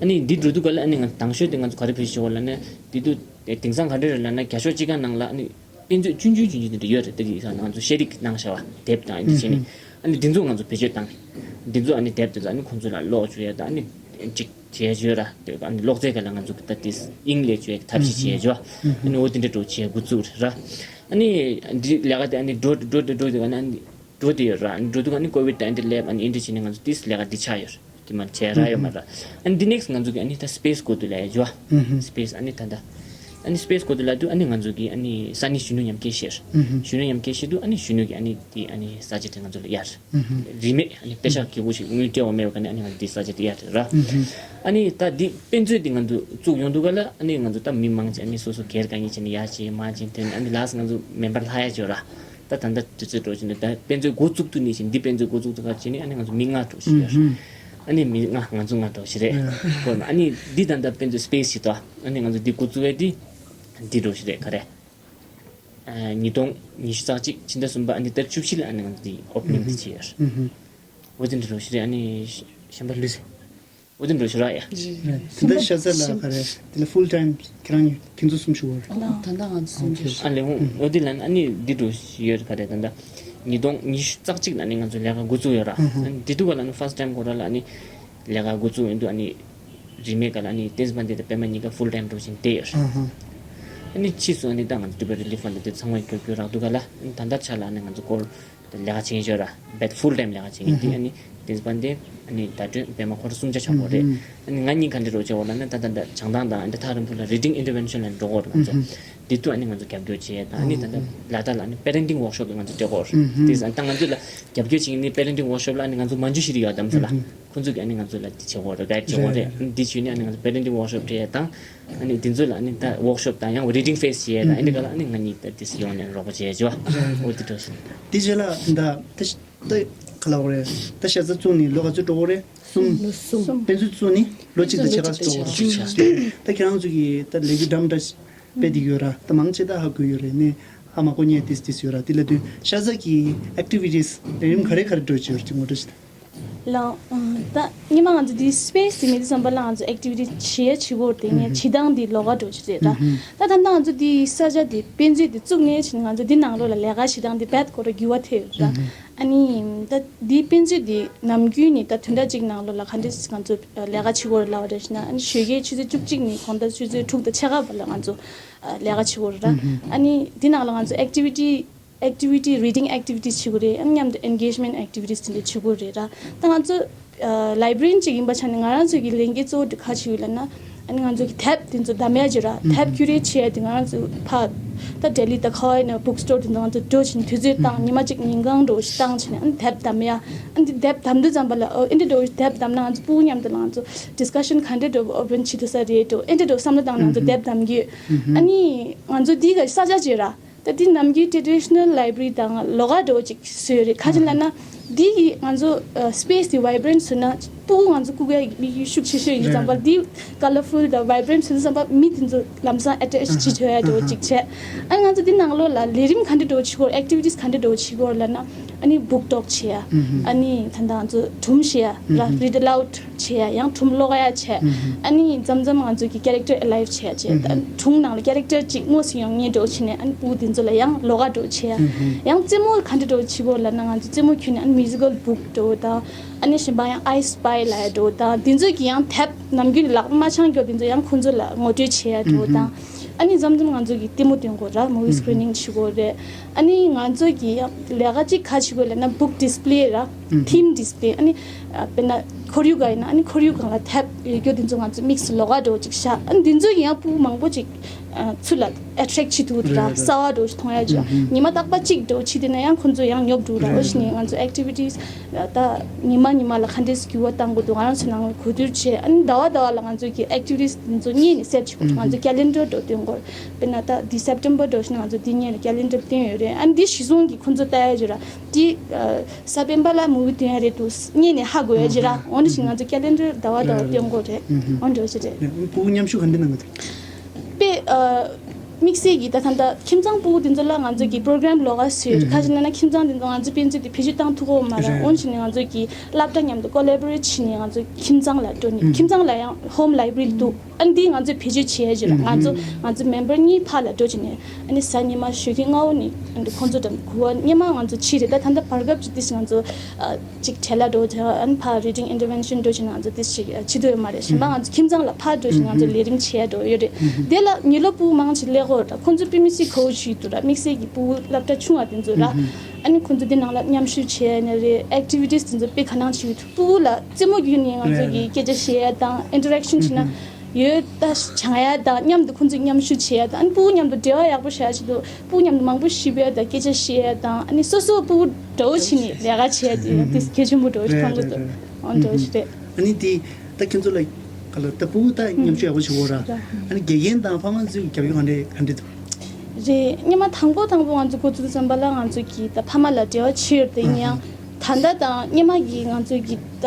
ཨ་ནི་འདི་འགྲོ་དུས་ག་ལ་ཨ་ནི་ང་དང་ཤོས་དེ་ང་ཚོ་ག་རེ་བེད་སྤྱོད་བྱེད་གོ་ལབ་ན། དེ་དུས་དེང་སང་ག་འདྲ་རེད་ལབ་ན་རྒྱ་ཤོག་སྤྱི་ཁང་ནང་ལ་ཨ་ནི་དཔེ་མཛོད་ཆུང་ཆུང་ཆུང་ཆུང་དེ་འདྲ་ཡོད་རེད། དེ་དུས་ང་ཚོ་ཤེས་རིག་གནང་བྱ་བ་དེབ་དང་ཨེ་འདྲ་བྱས་ནས་ཨ་ནི་འདི་ཚོ་ང་ཚོ་བེད་སྤྱོད་བཏང་། འདི་ཚོ་ཨ་ནི་དེབ་དེ་ཚོ་ཨ་ནི་ཁོང་ཚོ་ལ་ཀློག་བཅུག་ཡ་དང་ཨ་ནི་ཅིག་བྱེད་ཡ་བྱོས་ར། དེ་ཨ་ནི་ཀློག་རྩལ་ག་ལ་ང་ཚོ་ད་དེ་དབྱིངས་ལས་བཅོས་ཐབས་ཤེས་བྱེད་ཡ་བྱོས། ཨ་ནི་འོ་དེ་འདྲ་འགྲོ་བྱེད་འགོ་བཙུགས་རེད་ར། ཨ་ནི་འདི་ལས་ཀ་དེ་ཨ་ནི་འགྲོ་འགྲོ་འགྲོ་འགྲོ་དེ་ག་ནི་ཨ་ནི་འགྲོ་དེ་ཡོད་ར། ཨ་ནི་འགྲོ་དུས་ཨ་ནི་ཀོ་བིད་དང་ཨ་ནི་ལེབ་ཨ་ནི་ཨེ་འདྲ་བྱས་ནས་ང་ཚོ་དེ་ལས་ཀ་འདི་ཆགས་ཡོད་རེད། དེ་མ་བྱས་ར་ཡོད་མ་ར། ཨ་ནི་འདི་ནེག་སི་ང་ཚོ་གི་ཨ་ནི་ད་སི་པེ་སི་འགོ་དེ་ལ་ཡ་བྱོས། སི་པེ་སི་ཨ་ནི་ད་ད་ཨ་ནི་སི་པེ་སི་འགོ་དེ་ལ་དུས་ཨ་ནི་ང་ཚོ་གི་ཨ་ནི་ས་གནས་གཞོན་ནུ་མཉམ་སྐད་བཤད་ར། གཞོན་ནུ་མཉམ་སྐད་བཤད་དུས་ཨ་ནི་གཞོན་ནུ་གི་ཨ་ནི་དེ་ཨ་ནི་ས་ཆ་དེ་ང་ཚོ་ལ་གཡར་རེད། རིན་མེད་ཨ་ནི་པེ་ཤག་གི་འུ་ཞིག་དངུལ་སྤྲད་པ་མེད་པ་ག་ནས་ཨ་ནི་ང་ཚོ་དེ་ས་ཆ་དེ་གཡར་རེད་ར། ཨ་ནི་ད་འདི་དཔེ་མཛོད་འདི་ང་ཚོ་བཙུགས་ཡོང་དུས་ག་ལ་ཨ་ནི་ང་ཚོ་ད་མི་མང་ཆེ་ཨ་ནི་སོ་སོ་སྒེར་དཀའ་ངལ་བྱས་ནས་ཡར་བྱས་མར་བྱས་དེ་ཨ་ནི་ལ་སི་ང་ཚོ་མེམ་བར་ལྷག་ཡ་བྱོས་ར། ད་ད་ལྟ་དུས་ཚོད་འགྲོ་བཞིན་འདུག་ད་དཔེ་མཛོད་འགོ་བཙུགས་དུས་ནས་བཞིན་འདི་དཔེ་མཛོད་འགོ་བཙུགས་དུས་ག་བྱས་ནས་ཨ་ནི་ང་ཚོ་མི་ལྔ་འགྲོ་བཞིན་ཡོད་རེད། ཨ་ནི་མི་ལྔ་ང་ཚོ་ལྔ་འགྲོ་བཞིན་རེད། ཧོ་ཨ་ནི་འདི་ད་ལྟ་དཔེ་མཛོད་སི་པེ་སི་ཞིག་ཏོ། ཨ་ནི་ང་ཚོ་འདི་འགོ་བཙུགས་ཡས་འདི་འདི་འགྲོ་བཞིན་རེད་ག་རེ། ཉིས་སྟོང་ཉི་ཤུ་རྩ་གཅིག་ཕྱི་ཟླ་གསུམ་པ་ཨ་ནི་ཟླ་བཅུ་བཞི་ལ་ཨ་ནི་ང་ཚོ་འདི་ཨོ་པ་ནིང་འདི་བྱས་ཡོད་རེད། འོ་དེ་འདྲ་རོ་ཞིག་རེད། ཨ་ནི་གཞན་པ་ལུས་ཟེར། འོ་དེ་འདྲ་རོ་ཞིག་ར་ཡ། རེད། དེ་འདྲ་ཤ་ཚ་ལ་ག་རེ་དེ་ལ་ཕུལ་ཊའིམ་ཁྱེད་རང་ཁྱེད་ཚོ་གསུམ་ཞུ་བར། ད་ལྟ་ང་ཚོ་གསུམ་ཞུ། ཨ་ལེ་འོ་འོ་དེ་ལ་ཨ་ནི་འདི་འདྲ་ཞིག་ཡོད་རེད་ག་རེ། ད་ལྟ་ཉིས་སྟོང་ཉི་ཤུ་རྩ་གཅིག་ལ་ནི་ང་ཚོ་ལས་ཀ་འགོ་བཙུགས་ཡོད་ར། ཨ་ནི་དེ་དུས་ག་ལ་ནི་ཕར་སི་ཊའིམ་ཁོ་ར་ལ་ནི་ལས་ཀ་འགོ་བཙུགས་ཡོང་དུས་ཨ་ནི་རིན་མེད་ག་ལ་ནི་ཏེན་སི་པན་དེ་དང་པད་མ་གཉིས་ཀ་ཕུལ་ཊའིམ་འགྲོ་བཞིན་བསྡད་ཡོད་རེད། ཨ་ནི་ཕྱིས་སུ་ཨ་ནི་ད་ང་ཚོ་ཊུ་བེ་རི་ལི་ཕ་ཕན་ཌི་དེ་ཚང་མ་རྒྱབ་སྐྱོར་རག་དུས་ག་ལ་ཨ་ནི་ད་ལྟ་ཆ་ལ་ཨ་ནི་ང་ཚོ་སྐོར་ལས་ཀ་བྱེད་ཀྱིན་ཡོད་ར། བེད་ཕུལ་ཊའིམ་ལས་ཀ་བྱེད་ཀྱིན་དེ་ཨ་ནི་ཏེན་སི་པན་དེ་ཨ་ནི་ཟླ་སྒྲོན་པད་མ་ཁོ་ར་གསུམ་ཆ་ཆགས་པ་རེད། ཨ་ནི་ང་གཉིས་ག་འདྲ་རོགས་བྱེད་དགོས་ལབ་ན་ད་ད་ད་བྱང་ཐང་དང་ཨ་ནི་ཐག་རིང་པོ་ལ་རི་ཌིང་ཨིན་ཊར་ཝེན་ཤན་ལ་འགྲོ་དགོས་རེད་ང་ཚོ། དེ་དུས་ཨ་ནི་ང་ཚོ་རྒྱབ་སྐྱོར་བྱེད་ཡས་དང་ཨ་ནི་ད་ལྟ་ལ་དྭགས་ལ་ཨ་ནི་པེ་རེན་ཊིང་ཝོག་ཤོབ་ང་ཚོ་སྤྲད་དགོས་རེད། དེ་ད་ང་ཚོ་ལ་རྒྱབ་སྐྱོར་བྱེད་མཁན་ནི་པེ་རེན་ཊིང་ཝོག་ཤོབ་ལ་ཨ་ནི་ང་ཚོ་མན་ཇུ་ཤི་རི་ཡོད་དམ་ས་ལ། ཁོང་ཚོ་གིས་ཨ་ནི་ང་ཚོ་ལ་འདི་བྱེད་དགོས་རེད། གའིཌ་བྱེད་དགོས་རེད། རེད། ཨ་ནི་འདི་བྱས་ནས་ཨ་ནི་ང་ཚོ་པེ་རེན་ཊིང་ཝོག་ཤོབ་སྤྲད་ཡས་དང་། ཨ་ནི་འདི་ཚོ་ལ་ཨ་ནི་ད་ཝོག་ཤོབ་དང་ཡང་རི་ཌིང་ཕེ་སི་བྱེད་ཡས་དང་། ཨ་ནི་ག་ལ་ཨ་ནི་ང་གཉིས་ད་འདི་སི་ཡོང་ནས་རོགས་པ་བྱེད་ཡས་བྱོས། འོ་དེ་འདྲ་ཞིག་དེ་རྗེས་ལ་ད་ད་ག་ལ་འོ་རེད། ད་ཤ་ཚ་བཙུགས་ནས་ལོ་ག་ཚོད་འགྲོ་གི་རེད། གསུམ། ལོ་གསུམ། དཔེ་མཛོད་བཙུགས་ནས་ལོ་གཅིག་དང་ཕྱེད་ཀ་ཙམ་འགྲོ་གི་རེད། ད་ཁྱེད་རང་ཚོ་གིས་ད་ལས་འགུལ་འདྲ་མི་འདྲ་སྤེལ་བསྡད་ཡོད་ར། ད་མང་ཆེ་ད་ཧ་གོ་ཡོད་རེད། ནས་ཧ་མ་གོ་མཁན་ཏིས་ཏིས་ཡོད་ར། དེ་ལ་དུས་ཤ་ཚ་གི་ཨེག་ཊི་བི་ཊིས་ལས་རིམ་ག་རེ་ག་རེ་འགྲོ་བྱེད་ཡོད་རེད་ཅིག་ངོ་སྤྲོད་བྱེད་དང་། ལགས། ད་སྔོན་མ་ང་ཚོ་འདི་སི་པེ་སི་དེ་མེད་དུས་ཙམ་པ་ལ་ང་ཚོ་ཨེག་ཊི་བི་ཊི་བྱེད་ཡ་བྱེད་དགོས་རེད་དེ། ངས་བྱེད་སྟངས་འདི་ལོགས་ཀ་འགྲོ་གི་རེད་ར། ད་ད་ལྟ་ང་ཚོ་འདི་ས་ཆ་འདི་དཔེ་མཛོད་འདི་བཙུགས་ནས་ཕྱིན་ང་ཚོ་འདི་ནང་ལོགས་ལ་ལས་ཀ་བྱེད་སྟངས་འདི་རྦད་ཁོ་ར་འགྱུར་བ་ཐེབས་ཡོད་ར། ཨ་ནི་ད་འདི་དཔེ་མཛོད་འདི་ནམ་རྒྱུན་ནས་ད་བདུན་ཕྲག་གཅིག་ནང་ལོགས་ལ་ག་འདྲས་ང་ཚོ་ལས་ཀ་བྱེད་དགོས་རེད་ལབ་པ་རེད་ཤི་ན། ཨ་ནི་ཞོགས་ཀའི་ཆུ་ཚོད་བཅུ་གཅིག་ནས་དགོང་དག་ཆུ་ཚོད་དྲུག་དང་ཕྱེད་ཀ་བར་ལ་ང་ཚོ་ལས་ཀ་བྱེད་དགོས་རེད་ར། ཨ་ནི་འདི་ནང་ལ་ང་ཚོ་ཨེག་ཊི་བི་ཊི་ཨེག་ཊི་བི་ཊི་རི་ཌིང་ཨེག་ཊི་བི་ཊི་བྱེད་དགོས་རེད། ཨ་ནི་མཉམ་དུ་ཨེན་གེཇ་མེན་ཊི་ཨེག་ཊི་བི་ཊི་དེ་འདྲ་བྱེད་དགོས་རེད་ར། ད་ང་ཚོ་ལའི་བྷ་རི་ཡན་ཅིག་ཡིན་པ་ཆ་ནས་ང་རང་ཚོ་གི་ལས་འགན་གཙོ་བོ་དེ་ག་ཅིག་ཡོད་ལབ་ན། ཨ་ནི་ང་ཚོ་གི་དེབ་དེ་ཚོ་བདམས་ཡ་ཅིག་ར། དེབ་ཀུ་རེ་ཊི་བྱེད་ཡ་དེ་ང་རང་ཚོ་ཕ་ད་ལྡི་ལི་དང་ཁ་བ་ཡི་ན་བུག་སི་ཊོར་དེ་ཚོ་ང་ཚོ་འགྲོ་ཕྱིན་དུས་ཚོད་བཏང་ཉི་མ་གཅིག་ཉིན་གང་འགྲོ་ཞིག་བཏང་ཕྱིན་ཨ་ནི་དེབ་བདམས་ཡ། ཨ་ནི་དེབ་བདམས་དུས་ཙམ་པ་ལ་ཨོ་ཨེ་འདྲ་འགྲོ་དེབ་བདམས་ན་ང་ཚོ་ཕྲུ་གུ་མཉམ་དུ་ལ་ང་ཚོ་ཌིས་ཀ་ཤན་ག་འདྲ་འགྲོ་ཨོ་པན་བྱེད་ཐུབ་ས་རེད་འགྲོ་ཨེ་འདྲ་འགྲོ་བསམ་བློ་བཏང་ན་ང་ཚོ་དེབ་བདམས་གི་ཡོད། ཨ་ནི་ང་ཚོ་འདི་ག་ས་ཆ་ཅིག་ར། ད་འདི་ནམ་རྒྱུན་ཊེ་ཌི་ཤི་ནལ་ལའི་བྷ་རི་དང་ལོགས་ཀ་འདྲ་བོ་ཅིག་བཟོས་ཡོད་རེད། ག་ཅི་ལབ་ན་འདི་གིས་ང་ཚོ་སི་པེ་སི་དེ་བྷའི་བྷི་རེན་ཊི་བཟོས་ན་ཕྲུ་གུ་ང་ཚོ་སྐུ་ག་མིག་ཤུགས་ཆེ་ཤོས་ཡིན་ཙམ་པ་འདི་ཀ་ལར་ཕུལ་དང་བྷའི་བྷི་རེན་ཊི་བཟོས་ཙམ་པ་མི་དེ་ཚོ་ལམ་སང་ཨེ་ཊེཆ་བྱེད་ཆོག་ཡ་འདྲ་བོ་ཅིག་བྱས། ཨ་ང་ཚོ་འདི་ནང་ལོགས་ལ་ལས་རིམ་ག་འདྲ་འདྲ་བོ་བྱེད་དགོས་ཨེག་ཊི་བི་ཊིས་ག་འདྲ་འདྲ་བོ་བྱེད་དགོས་ལབ་ན་ཨ་ནི་བུག་ཊོག་བྱེད་ཡ། ཨ་ནི་ད་ལྟ་ང་ཚོ་སྒྲུང་བཤད་ཡ་ར་རིཌ་ཨ་ལའུཌ་བྱེད་ཡ་ཡང་སྒྲུང་ཀློག་ཡ་བྱས། ཨ་ནི་མཚམས་མཚམས་ང་ཚོ་གི་ཀེ་རེག་ཊར་ཨེ་ལའིབ་བྱེད་ཡ་བྱས། ཨ་ནི་སྒྲུང་ནང་ལ་ཀེ་རེག་ཊར་གཅིག་དངོས་སུ་ཡོང་ངེས་འགྲོ་བྱས་ནས་ཨ་ནི་ཕྲུ་གུ་དེ་ཚོ་ལ་ཡང་ལོགས་ཀ་འགྲོ་བྱེད་ཡ། ཡང་རྩེད་མོ་ག་འདྲ་འགྲོ་བྱེད་དགོས་ལབ་ན་ང་ཚོ་རྩེད་མོ་ཁྱོན་ནས་ཨ་ནི་མིའུ་ཛི་ཀལ་བུག་འགྲོ་དང་ཨ་ནི་གཞན་པ་ཡང་ཨའི་སི་པའི་ལབ་ཡ་འགྲོ་དང་དེ་ཚོ་གི་ཡང་དེབ་ནམ་རྒྱུན་ལག་པ་མ་འཆང་རྒྱུ་དེ་ཚོ་ཡང་ཁོང་ཚོ་ལ་ངོ་སྤྲོད་བྱེད་ཡ་འགྲོ་དང་། ཨ་ནི་མཚམས་མཚམས་ང་ཚོ་གི་ལྟད་མོ་སྟོན་དགོས་ར། movie screening་བྱེད་དགོས་རེད། ཨ་ནི་ང་ཚོ་གི་ཡང་ལས་ཀ་གཅིག་ག་བྱེད་དགོས་ལབ་ན་book display་ར། theme display། ཨ་ནི་ཨ་དཔེར་ན་ཁོར་ཡུག་ག་ཡིན་ན་ཨ་ནི་ཁོར་ཡུག་སྒང་ལ་ཐེབས་ཡོད་རྒྱུ་དེ་ཚོ་ང་ཚོ་དམིགས་སུ་ལོགས་ཀ་འདྲ་བོ་ཅིག་བཞག་ཨ་ནི་དེ་ཚོ་ཡིན་ཡང་ཕྲུ་གུ་མང་པོ་ཅིག་ཨ་ཚུར་ལ་attract་བྱེད་ཐུབ་ར། རེད་རེད། གསར་པ་འདྲ་བོ་ཞིག་མཐོང་ཡ་ཅིག་ཨ། ཉི་མ་རྟག་པ་གཅིག་འདྲ་བོ་བྱེད་དེ་ན་ཡང་ཁོ་ཚོ་ཡང་ཉོབ་འགྲོ་ར། རེད་འོ་བྱས་ནས་རེད། ང་ཚོ་activities་ད་ཉི་མ་ཉི་མ་ལ་ག་འདྲས་འགྱུར་བ་གཏང་དགོས་འདུག་ང་རང་ཚོ་ནང་ལ་གོ་བསྡུར་བྱས། ཨ་ནི་ཟླ་བ་ཟླ་བ་ལ་ང་ཚོ་གི་activities་དེ་ཚོ་སྔོན་ནས་set་བྱེད་དགོས་འདུག་ང་ཚོ་calendar་འདྲ་བོ་སྟོན་དགོས། དཔེར་ན་ད་འདི་September་འདྲ་བོ་ཞིག་ན་ང་ཚོ་འདི་སྔོན་ལ་calendar་བཏོན་ཡོད་རེད། ཨ་ནི་འདི་གཞི་བཟུང་གི་ཁོ་ཚོ་ལྟ་ཡ་ཅིག་ར། འདི་ཨ་གཟའ་སྤེན་པ་ལ་movie་སྟོན་ཡ་རེད་འདུག་སྔོན་ནས་ཧ་གོ་ཡ་ཅིག་ར། འོ་འདྲ་ཞིག་ང་ཚོ་calendar་ཟླ་བ་ཟླ་བ་སྟོན་དགོས་རེད། འོ་འདྲ་བོ་ཅིག་རེད། ཕྲུ་གུ་མཉམ་ཞུགས་ག་འདྲ་གནང་གི་འདུག་དཔེ་ཨ་དམིགས་བསལ་གྱི་ད་ད་ལྟ་ཁྱིམ་ཚང་ཕྲུ་གུ་དེ་ཚོ་ལ་ང་ཚོ་གི་program་ལོགས་ཀ་བཟོས་ཡོད། ཁ་ཅིག་ན་ན་ཁྱིམ་ཚང་དེ་ཚོ་ང་ཚོ་དཔེ་མཛོད་དེ་བེད་སྤྱོད་བཏང་ཐུབ་ཀྱི་ཡོད་མ་རེད། འོ་བྱས་ནས་ང་ཚོ་གི་སློབ་གྲྭ་མཉམ་དུ་collaborate་བྱས་ནས་ང་ཚོ་ཁྱིམ་ཚང་ལ་འགྲོ་ནས་ཁྱིམ་ཚང་ལ་ཡང་home library་འདུག་ཨ་འདི་ང་ཚོས་བེད་སྤྱོད་བྱེད་ཡ་ཅིག་ར། ང་ཚོ་ང་ཚོ་member་གཉིས་ཕར་ལ་འགྲོ་བྱས་ནས་ཨ་ནི་གཟའ་ཉི་མ་ཞོགས་ཀས་སྔ་པོ་ནས་ཨ་འདི་ཁོང་ཚོ་དང་གུ་བ་སྔོན་མ་ང་ཚོ་ཕྱི་རེད། ད་ད་ལྟ་བར་སྐབས་ཅིག་ཏིས་ང་ཚོ་ཨ་ཅིག་བྲེལ་ལ་འགྲོ་བྱས་ཨ་ནི་ཕར་reading intervention་འགྲོ་བྱས་ནས་ང་ཚོ་ཏིས་ཅིག་ཨ་བྱེད་འདོད་ཡོད་མ་རེད། གཞན་པ་ང་ཚོ་ཁྱིམ་ཚང་ལ་ཕར་འགྲོ་བྱས་ང་ཚོ་ལས་རིམ་བྱེད་ཡ་འགྲོ་ཡོད་རེད། དེ་ལ་ཉི་ལོ་ཕྲུ་གུ་མང་ཆེ་སླེབས་ཀྱི་ཡོད་རེད། ད་ཁོང་ཚོ་དཔེ་མི་སྲིད་གོ་ཞིག་འདུག་ར། དམིགས་བསལ་གྱི་ཕྲུ་གུ་སློབ་གྲྭ་ཆུང་བ་དེ་ཚོ་ར། ཨ་ནི་ཁོང་ཚོ་དེ་ནང་ལ་མཉམ་ཞུགས་བྱས་ནས་རེད། activities་དེ་ཚོ་དཔེ་ག་ནང་བྱེད་ཀྱི་འདུག་ཕྲུ་གུ་ལ་རྩེད་མོ་བརྒྱུད་ནས་ང་ཚོ་གི་རེད། སྐད་ཆ་བཤད་ཡ་དང་interaction་བྱེད་ན་ཡོད་ད་སྦྱང་ཡ་དང་མཉམ་དུ་ཁོང་ཚོས་མཉམ་ཞུགས་བྱེད་ཡ་དང་ཨ་ནི་ཕྲུ་གུ་མཉམ་དུ་འབྲེལ་བ་ཡག་པོ་བྱ་ཆེད་དུ་ཕྲུ་གུ་མཉམ་དུ་མང་པོ་ཞིབ་ཡ་དང་སྐད་ཆ་བཤད་ཡ་དང་ཨ་ནི་སོ་སོ་ཕྲུ་གུ་འདྲ་བོ་བྱས་ནས་ལས་ཀ་བྱེད་ཡ་དེ་ཡང་དེ་གལ་ཆེན་པོ་འདྲ་བོ་ཞིག་མཐོང་གི་འདུག་འོ་འདྲ་བོ་ཞིག་རེད། ཨ་ནི་དེ་ད་ཁྱེད་ཚོ་ལ་ག་ལ་ད་ཕྲུ་གུ་ད་མཉམ་ཞུགས་ཡག་པོ་བྱེད་དགོས་ར། ཨ་ནི་དགེ་རྒན་དང་ཕ་མ་ཚོས་རྒྱབ་སྐྱོར་ག་འདྲས་ག་འདྲས་འདུག་རེད། སྔོན་མ་དང་པོ་དང་པོ་ང་ཚོ་འགོ་བཙུགས་ཙམ་པ་ལ་ང་ཚོ་གིས་ད་ཕ་མ་ལ་འབྲེལ་བ་བྱེད་ཡོད་དེ་ཡིན་ཡང་ད་ལྟ་དང་སྔོན་མ་གི་ང་ཚོ་གི་ད་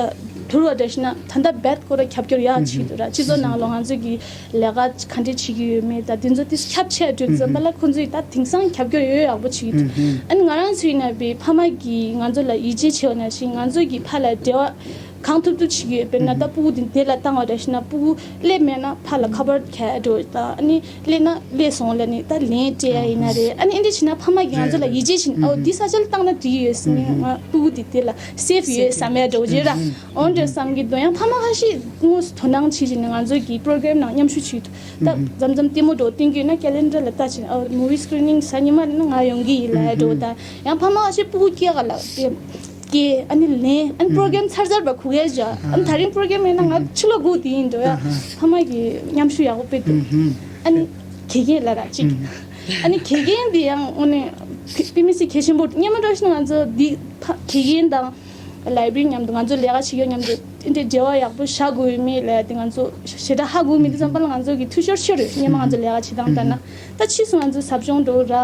བསྡུར་བ་འདྲ་ཞིག་ན་ད་ལྟ་རྦད་སྐོར་ལ་རྒྱབ་སྐྱོར་ཡག་བྱེད་ཀྱི་འདུག་ར། སྤྱི་ཚོགས་ནང་ལོགས་ང་ཚོ་གི་ལས་ཀ་ག་འདྲས་བྱེད་ཀྱི་ཡོད་མེད་ད་དེ་ཚོ་དེ་ཁྱབ་ཆེ་བསྡུར་ཙམ་པ་ལ་ཁོང་ཚོས་ད་དེང་སང་རྒྱབ་སྐྱོར་ཡོད་ཡག་པོ་བྱེད་ཀྱི་འདུག་ཨ་ནི་ང་རང་ཚོ་ཡིན་ན་བི་ཕ་མ་གིས་ང་ཚོ་ལ་ཡིད་ཆེས་བྱེད་པ་ནང་བཞིན་ང་ཚོ་གི་ཕ་ལ་འབྲེལ་བ་གང་ཐུབ་ཐུབ་བྱེད་ཀྱི་ཡོད། དཔེར་ན་ད་ཕྲུ་གུ་དེ་དེ་ལ་བཏང་བ་འདྲ་ཞིག་ན་ཕྲུ་གུ་སླེབས་མེད་ན་ཕ་ལ་ཁ་པར་རྒྱག་འགྲོ་ད་ཨ་ནི་སླེབས་ན་སླེབས་སོང་ལབ་ནས་ད་ལན་སྤྲད་ཡ་ཡིན་ན་རེད། ཨ་ནི་ཨེ་འདྲ་བྱས་ན་ཕ་མ་གིས་ང་ཚོ་ལ་ཡིད་ཆེས་བྱེད་ཨོ་འདི་ས་ཆ་ལ་བཏང་ན་འགྲིག་ཡོད་ཟེར་ནས་ང་ཕྲུ་གུ་དེ་དེ་ལ་safe་ཡོད་བསམ་ཡ་འདྲ་བོ་བྱེད་ར། ཨོ་འདྲ་བསམ་གྱི་འདུག་ཡང་ཕ་མ་ཁ་ཤས་དངོས་སུ་དོ་སྣང་བྱེད་བྱས་ནས་ང་ཚོ་གི་program་ནང་མཉམ་ཞུགས་བྱེད་ད་མཚམས་མཚམས་ལྟད་མོ་འགྲོ་སྟོན་གྱི་ཡོད་ན་calendar་ལ་ལྟ་བྱས་ཨོ་movie screening་གཟའ་ཉི་མ་རེད་ན་ང་ཡོང་གི་ཡིན་ལབ་ཡ་འདྲ་བོ་ད་ཡང་ཕ་མ་ཁ་ཤས་ཕྲུ་གུ་སྐྱེ་ག་ལ་སྐྱེ་ཨ་ནི་ལན་ཨ་ནི་program་ཚར་ཚར་བ་གོ་ཡ་བཞག་ཨ་ནི་ད་རིང་program་མེད་ན་ང་ཕྱི་ལོགས་སྒུག་དེ་ཡིན་འགྲོ་ཡ། ཕ་མ་གི་མཉམ་ཞུགས་ཡག་པོ་དཔེ་འདུག་ཨ་ནི་དགེ་རྒན་ལ་ར་གཅིག་ཨ་ནི་དགེ་རྒན་འདི་ཡང་དངོས་གནས་དཔེ་དཔེ་མི་སྲིད་གལ་ཆེན་པོ། སྔོན་མ་འདྲ་ཞིག་ང་ཚོ་འདི་ཕ་དགེ་རྒན་དང་library་མཉམ་དུ་ང་ཚོ་ལས་ཀ་བྱེད་ཡོད་མཉམ་དུ་འདི་འདྲའི་འབྲེལ་བ་ཡག་པོ་བཞག་དགོས་ཡོད་མེད་ལབ་ཡ་དེ་ང་ཚོ་ཞེ་དྲག་ཧ་གོ་མེད་དུས་ཙམ་པ་ལ་ང་ཚོ་གི་འཐུས་ཤོར་ཆེ་རུ་སྔོན་མ་ང་ཚོ་ལས་ཀ་བྱེད་སྟངས་ལྟར་ན་ད་ཕྱིས་སུ་ང་ཚོ་ཟབ་སྦྱོང་འགྲོ་ར་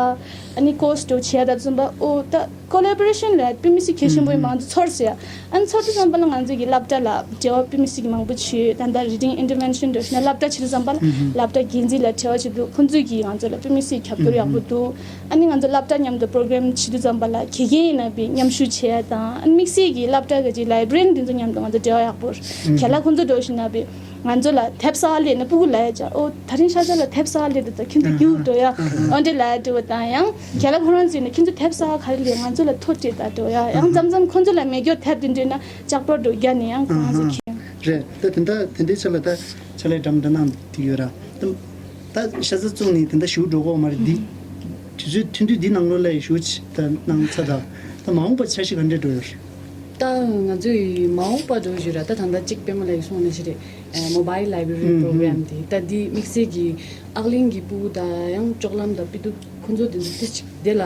ཨ་ནི་course་འགྲོ་བྱེད་ཡ་ད་ཙམ་པ་ཨོ་ད། Collaboration་ལ་དཔེ་མི་སྲིད་གལ་ཆེན་པོ་ཡིན་མང་ཚོ་ཚོར་ཟེར། ཨ་ནི་ཚོར་དུས་ཙམ་པ་ལ་ང་ཚོ་གི་སློབ་གྲྭ་ལ་འབྲེལ་བ་དཔེ་མི་སྲིད་ཀྱི་མང་པོ་བྱས། ད་ལྟ་reading intervention་འདྲ་ཞིག་ན་སློབ་གྲྭ་བྱེད་དུས་ཙམ་པ་ལ་སློབ་གྲྭ་འགན་འཛིན་ལ་འབྲེལ་བ་བྱེད་དུས་ཁོང་ཚོས་ཀྱིས་ང་ཚོ་ལ་དཔེ་མི་སྲིད་རྒྱབ་སྐྱོར་ཡག་པོ་འདུག་ཨ་ནི་ང་ཚོ་སློབ་གྲྭ་མཉམ་དུ་program་བྱེད་དུས་ཙམ་པ་ལ་དགེ་རྒན་ཡིན་ན་བི་མཉམ་ཞུགས་བྱེད་ཡ་དང་ཨ་ནི་དམིགས་བསལ་གྱི་སློབ་གྲྭ་གི་librarian་འདི་ཚོ་མཉམ་དུ་ང་ཚོ་འབྲེལ་བ་ཡག་པོ་རྒན་ལགས་ཁོང་ཚོ་འདྲ་ཞིག་ན་བི། ང་ཚོ་ལ་དེབ་གསར་པ་སླེབས་ན་སྤུ་གུ་ལ་ཡ་ཅག་ཨོ་ད་རིང་ཤ་ཚ་ལ་དེབ་གསར་པ་སླེབས་འདུག་ད་ཁྱོད་ཚོ་ཁྱེར་འགྲོ་ཡ། ཨོ་འདྲ་ལ་འགྲོ་བ་དང་ཡང་རྒན་ལགས་ཁོ་རང་ཚོས་ནི་ཁྱོད་ཚོ་དེབ་གསར་པ་ག་རེ་སླེབས་ང་ཚོ་ལ་ཐོ་སྤྲད་ད་འགྲོ་ཡ། ཡང་མཚམས་མཚམས་ཁོ་ཚོ་ལ་མེད་རྒྱུ་དེབ་དེ་འདྲ་ན་ལྕགས་པར་འགྲོ་རྒྱ་ནས་ཡང་ཁོ་རང་ཚོ་ཁྱེར། རེད། ད་དེ་འདྲ་དེ་འདྲའི་ཆ་ལ་ད་ཆ་ལས་འགྲམ་འདྲ་གནང་དེ་ཡོད་ར། ད་ད་ཤ་ཚ་བཙུགས་ནས་དེ་འདྲ་ཞུ་འགྲོ་གོ་མ་རེད་འདི། དུས་ཚོད་ཐུང་དུས་འདི་ནང་ལོགས་ལ་ཞུ་ད་གནང་ཚ་ད་ད་མ་འོངས་པ་འཆར་གཞི་ག་འདྲ་འགྲོ་ཡོད་རེད། ད་ང་ཚོའི་མ་འོངས་པ་འགྲོ་ཞུ་ར་ད་ད་ད་གཅིག་པད་མ་ལགས་ཀྱིས་གསུངས་ནས་ཞེ་རེད། mobile library program་དེ་ད་འདི་དམིགས་བསལ་གྱི་ཨག་གླིང་གི་སྤུ་གུ་དང་ཡང་ལྕོག་ལམ་དང་དཔེ་སྡུག་ཁོང་ཚོ་དེ་ཚོ་དེ་ཅིག་དེ་ལ་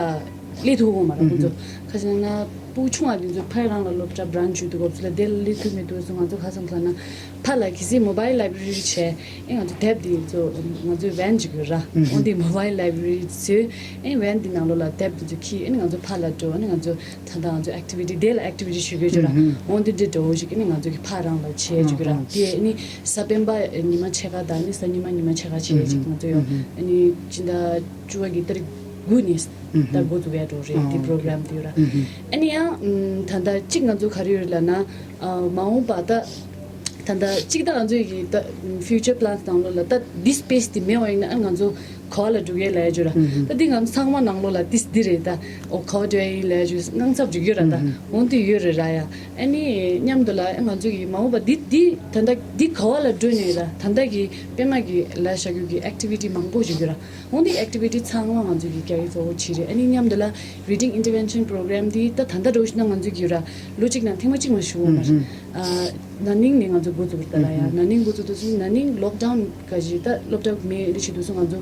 སླེབས་ཐུབ་ཀྱི་མ་རེད། ཁོང་ཚོ་ཁ་ཤས་ན་སྤུ་གུ་ཆུང་བ་དེ་ཚོ་ཕ་རང་ལ་སློབ་གྲྭ་branch་ཞུ་དུས་སྐབས་སུ་ལ་དེ་ལ་སླེབས་ཐུབ་མི་འདུག་སོང་། ང་ཚོ་ཁ་སང་ལ་ན་ཕ་ལ་གལ་སྲིད་mobile library་བྱས་ཨེ་ང་ཚོ་དེབ་དེ་ཚོ་ང་ཚོའི་van་ཅིག་ཡོད་ར། འོ་དེ་mobile library་བཟོས་ཨེ་van་དེ་ནང་ལོགས་ལ་དེབ་དེ་ཚོ་ཁྱེར་ཨེ་ང་ཚོ་ཕ་ལ་འགྲོ་ཨེ་ང་ཚོ་ད་ལྟ་ང་ཚོ་activity་དེ་ལ་activity་ཞུ་གི་ཡོད་ར། ཨོ་འདི་འདྲ་འདྲ་བོ་ཞིག་ནི་ང་ཚོ་གི་ཕ་རང་ལ་བྱེད་ཀྱི་ར། དེ་ནི་གཟའ་སྤེན་པ་ཉི་མ་ཕྱེད་ཀ་དང་ནི་གཟའ་ཉི་མ་ཉི་མ་ཕྱེད་ཀ་བྱེད་ཅིག་ང་ཚོ་ཡོད། ཨ་ནི་སྤྱི་ཟླ་བཅུ་པ་གི་ཏ་རིག་དགུ་ནས་ད་འགོ་འཛུགས་ཡ་འགྲོ་རེད། དེ་program་དེ་ཡོད་ར། ཨ་ནི་ཡང་ད་ལྟ་གཅིག་ང་ཚོ་ག་རེ་ཡོད་ལབ་ན་མ་འོངས་པ་ད་ད་ལྟ་གཅིག་ད་ང་ཚོ་གི་ད་future plans་དང་ལོ་ལ་ད་this space་དེ་མེད་པ་ཡིན་ན་ང་ཚོ། ག་བ་ལ་འགྲོ་གི་ལབ་ཡ་ཅིག་ཡོད་ར། ད་འདི་ང་ཚང་མ་ནང་ལོགས་ལ་ཏིས་འདི་རེད་ད། ཨོ་ག་བ་འགྲོ་ཡ་ཡིན་ལབ་ཡ་ཅིག་དངངས་འཚབ་ཅིག་ཡོད་ར་ད། འོ་འདི་ཡོད་རེད་ར་ཡ། ཨ་ནི་མཉམ་དུ་ལ་ང་ཚོ་གི་མ་འོངས་པ་འདི་འདི་ད་ལྟ་འདི་ག་བ་ལ་འགྲོ་ནས་ར། ད་ལྟ་གི་པད་མ་གི་ལ་བཞག་རྒྱུ་གི་ཨེག་ཊི་བི་ཊི་མང་པོ་ཅིག་ཡོད་ར། འོ་འདི་ཨེག་ཊི་བི་ཊི་ཚང་མ་ང་ཚོ་གི་རྒྱ་ཡིག་གཙོ་བོ་བྱས་རེད། ཨ་ནི་མཉམ་དུ་ལ་Reading Intervention Program འདི་ད་ད་ལྟ་འགྲོ་བཞིན་ན་ང་ཚོ་གི་ར་ལོ་གཅིག་ནང་ཐེངས་མ་གཅིག་མ་ཞུ་བ་མ་རེད། ཨ་ན་ནིང་ནས་ང་ཚོ་འགོ་བཙུགས་པ་རེད་ད་ལ་ཡ། ན་ནིང་འགོ་བཙུགས་དུས་སུ་ན་ནིང་ལོག་ཌའུན་ག་ཞིག་ད་སློབ་གྲྭ་མེད་རེ་བྱེད་དུས་སུ་ང་ཚོ་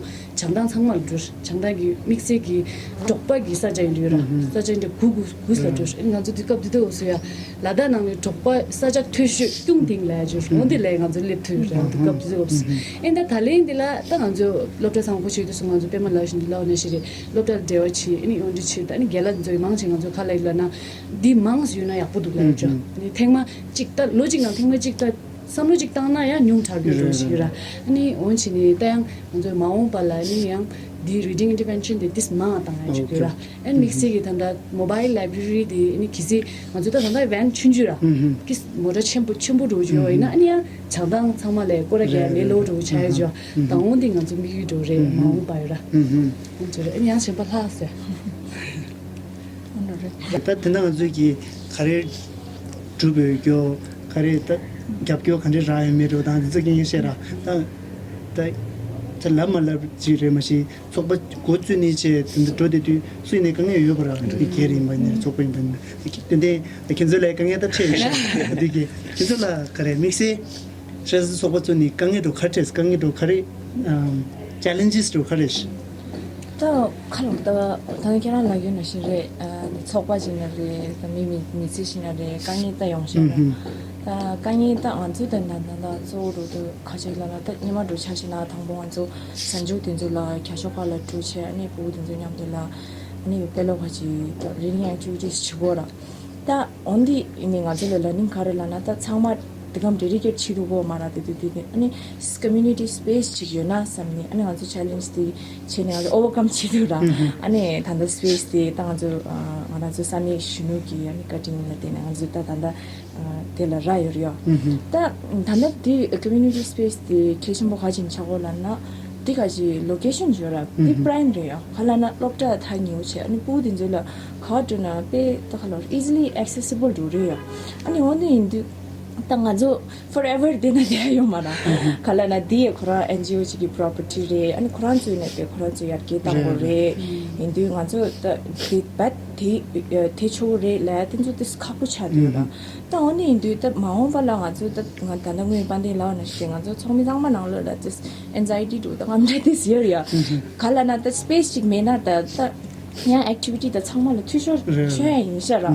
བྱང་ཐང་ཚང་མ་ལ་འགྲོ། བྱང་ཐང་གི་དམིགས་བསལ་གྱི་འབྲོག་པ་གི་ས་ཆ་ཡིན་འདུག་ར། ས་ཆ་འདི་དགུ་དགུ་དགུ་ལ་འགྲོ། ཨ་ནི་ང་ཚོ་དུས་སྐབས་འདི་ལྟ་བུ་སུ་ཡ་ལ་དྭགས་ནང་ནས་འབྲོག་པ་ས་ཆ་མཐོ་ཤོས་ཀྱུང་ཏིང་ལ་ཡ་འགྲོ། འོ་འདི་ལ་ང་ཚོ་སླེབས་ཐུབ་ར། དུས་སྐབས་འདི་ལྟ་བུ་སུ། ཨ་ནི་ད་ད་ལན་འདི་ལ་ད་ང་ཚོ་སློབ་གྲྭ་ཚང་མ་གོ་ཆེ་དུས་སུ་ང་ཚོ་པད་མ་ལ་བཞིན་འདི་ལ་འོ་ན་ཞིག་རེད། སློབ་གྲྭ་ལ་འབྲེལ་བ་བྱེད། ཨ་ནི་ཡོང་འདྲི་བྱེད། ད་ཨ་ནི་རྒན་ལགས་འདི་ཚོ་མང་ཆེ་ང་ཚོ་ག་ལ་ཡོད་ལབ་ན་འདི་མང་ཡོད་ན་ཡག་པོ་འདུག་ལབ་ཡོད་ཅོ། ཨ་ནི་ཐེངས་མ་གཅིག་ད་ལོ་གཅིག་ནང་ཐེངས་མ་གཅིག་ད་བསམ་བློ་གཅིག་བཏང་ན་ཡང་ཉུང་དྲགས་རྒྱུ་འགྲོ་ཞིག་ར། ཨ་ནི་འོན་ཕྱིན་ནི་ད་ཡང་ང་ཚོའི་མ་འོངས་པ་ལ་ཨ་ནི་ཡང་འདི་Reading Intervention འདི་ཏིས་མང་བཏང་ཡ་ཅིག་དགོས་ར། ཨ་ནི་དམིགས་བསལ་གྱི་ད་ལྟ་Mobile Library འདི་ཨ་ནི་གལ་སྲིད་ང་ཚོ་ད་ད་ལྟ་ཝན་ཆུང་ཆུང་ར། ཀིས་མོ་ཊ་ཆེན་པོ་ཆེན་པོ་འགྲོ་རྒྱུ་ཡོད་ཡིན་ན་ཨ་ནི་ཡང་བྱང་ཐང་ཚང་མ་ལས་སྐོར་ར་རྒྱག་མེ་ལོ་འགྲོ་ཆ་ཡ་ཅོ། ད་འོང་འདི་ང་ཚོ་དམིགས་ཡུལ་འགྲོ་རེད། མ་འོངས་པ་ཡོད་ར། འོང་ཅོ་རེད། ཨ་ནི་ཡང་གཞན་པ་ལྷག་ཟེར། ད་དེ་ན་ང་ཚོས་ཀྱི་ག་རེ་སྒྲུབ་ཡོད་རྒྱུ། ག་རེ་ད་རྒྱབ་སྐྱོར་ག་འདྲ་རག་ཡོད་མེད་རེད་དང་དེ་ཚོ་སྐད་ཆ་བཤད་ར། ད་ད་ད་ལབ་མ་ལབ་ཅིག་རེད་མ་གཞི་ཚོགས་པ་འགོ་བཙུགས་ནས་བྱས་དེ་འདྲ་འགྲོ་བསྡད་དུས་སུ་ཡིན་ནའི་དཀའ་ངལ་ཡོད་པ་ར། འདི་སྒེར་ཡིན་པ་ཡིན་ནའི་ཚོགས་པ་ཡིན་པ་ཡིན་ནའི་ཏན་ཏན་ཁྱེད་ཚོ་ལ་དཀའ་ངལ་ད་འཕྲད་ཡོད་ཤག་འདི་གི་ཁྱེད་ཚོ་ལ་ག་རེ་དམིགས་བསལ་ཧྲེ་སི་ཚོགས་པ་ཚོ་ནི་དཀའ་ངལ་འགྲོ་ག་རེ་འཕྲད། དཀའ་ངལ་འགྲོ་ག་རེ་ཨམ་ཅེ་ལེན་ཇེས་འགྲོ་ག་རེ་ཤི། ད་ཁ་ལོ་ད་ད་ནི་ཁྱེད་རང་ལ་ཡོད་ན་ཤི་རེད། ཨ་ནི་ཚོགས་པ་ཞིག་ན་རེད། ད་མི་མི་མི་ཚེ་ཞིག་ན་རེད། དཀའ་ངལ་ད་ཡོང་ཤི་རེད། ད་དཀའ་ངལ་ད་ང་ཚོ་ད་ད་ད་ད་གཙོ་བོ་འགྲོ་དུས་ཁ་ཤས་ལ་ལ་ད་ཉི་མ་འགྲོ་ཆ་ཤི་ན་དང་པོ་ང་ཚོ་གཟའ་མཇུག་དེ་ཚོ་ལ་རྒྱ་ཤོག་ཁ་ལ་འགྲོ་ཆེ། ཨ་ནི་བུ་དེ་ཚོ་མཉམ་དུ་ལ་ཨ་ནི་དཔེ་ཀློག་ཁ་ཅིག་ད་རི་ཌིང་ཨེག་ཊི་བི་ཊི་སི་བྱེད་དགོས་ར། ད་འོན་ཏེ་ནི་ང་ཚོ་ལ་ལ་ནིང་ག་རེ་ལབ་ན་ད་ཚང་མ་དེ་གམ་ཌེ་ཌི་ཀེཊ་བྱེད་ཐུབ་གོ་མ་ར། དེ་དུས་དེ་ནི་ཨ་ནི་ཀོ་མུ་ནི་ཊི་སི་པེ་སི་ཅིག་ཡོད་ན་བསམ་ནས་ཨ་ནི་ང་ཚོ་ཅེ་ལེན་ཇི་དེ་བྱས་ནས་ང་ཚོ་ཨོ་ཝར་ཀམ་བྱེད་ཐུབ་ར། ཨ་ནི་ད་ལྟ་སི་པེ་སི་དེ་ད་ང་ཚོ་ང་རང་ཚོ་ས་གནས་གཞོན་ནུ་གི་ཨ་ནི་བཀའ་དྲིན་ལ་བརྟེན་ནས་ང་ཚོ་ད་ད་ལྟ་དེ་ལ་རག་ཡོད་རེད་ཡ། ད་ད་ལྟ་དེ་ཀོ་མུ་ནི་ཊི་སི་པེ་སི་དེ་གལ་ཆེན་པོ་ག་ཅིག་ཆགས་གོ་ལབ་ན་དེ་ག་ཅིག་ལོ་ཀེ་ཤན་ཡོད་ར། དེ་པ་རའེམ་རེད་ཡ། ག་ལབ་ན་སློབ་གྲྭ་ཐག་ཉེ་བོ་བྱས། ཨ་ནི་ཕྲུ་གུ་དེ་ཚོ་ལ་ག་འགྲོ་ན་དཔེ་ད་ག་ལ་ཨི་ཛི་ལི་ཨེག་སེ་སི་བལ་འགྲོ་རེད་ཡ། ཨ་ནི་འོ་འདི་ཡིན་དུས་ད་ང་ཚོ་ཕོར་ཨེ་ཝར་བསྡད་ན་བསྡད་ཡོད་མ་རེད། ག་ལབ་ན་དེ་ཡི་ཁོ་རང་ཨེན་ཇི་ཨོ་ཅིག་གི་པོ་རོ་པར་ཊི་རེད། ཨ་ནི་ཁོ་རང་ཚོའི་ནས་དཔེ་ཁོ་རང་ཚོའི་ཡར་རྒྱས་བཏང་དགོས་རེད། ཡིན་དུས་ང་ཚོ་ད་དེ་བད་དེ་དེ་ཆོག་རེད་ལབ་ཡ་དེ་ཚོ་དེ་ཁག་པོ་ཆགས་འདུག་ར། ད་འོ་ནི་ཡིན་དུས་ད་མ་འོངས་པ་ལ་ང་ཚོ་ད་ང་ད་ལྟ་དངོས་ཡོད་དཔལ་ལྡན་ལགས་ནང་བཞིན་ང་ཚོ་ཚོགས་མི་ཚང་མ་ནང་ལོགས་ལ་ཅིས་ཨེན་ཛའི་ཊི་འདྲ་བོ་ད་དངངས་སྐྲག་དེ་ཟེར་ཡ། ག་ལབ་ན་ད་སི་པེ་སི་ཅིག་མེད་ན་ད་ད་ཡང་ཨེག་ཊི་བི་ཊི་ད་ཚང་མ་ལ་འཐུས་ཤོར་རེད། ཆོད་ཡ་ཡིན་ཤག་ར།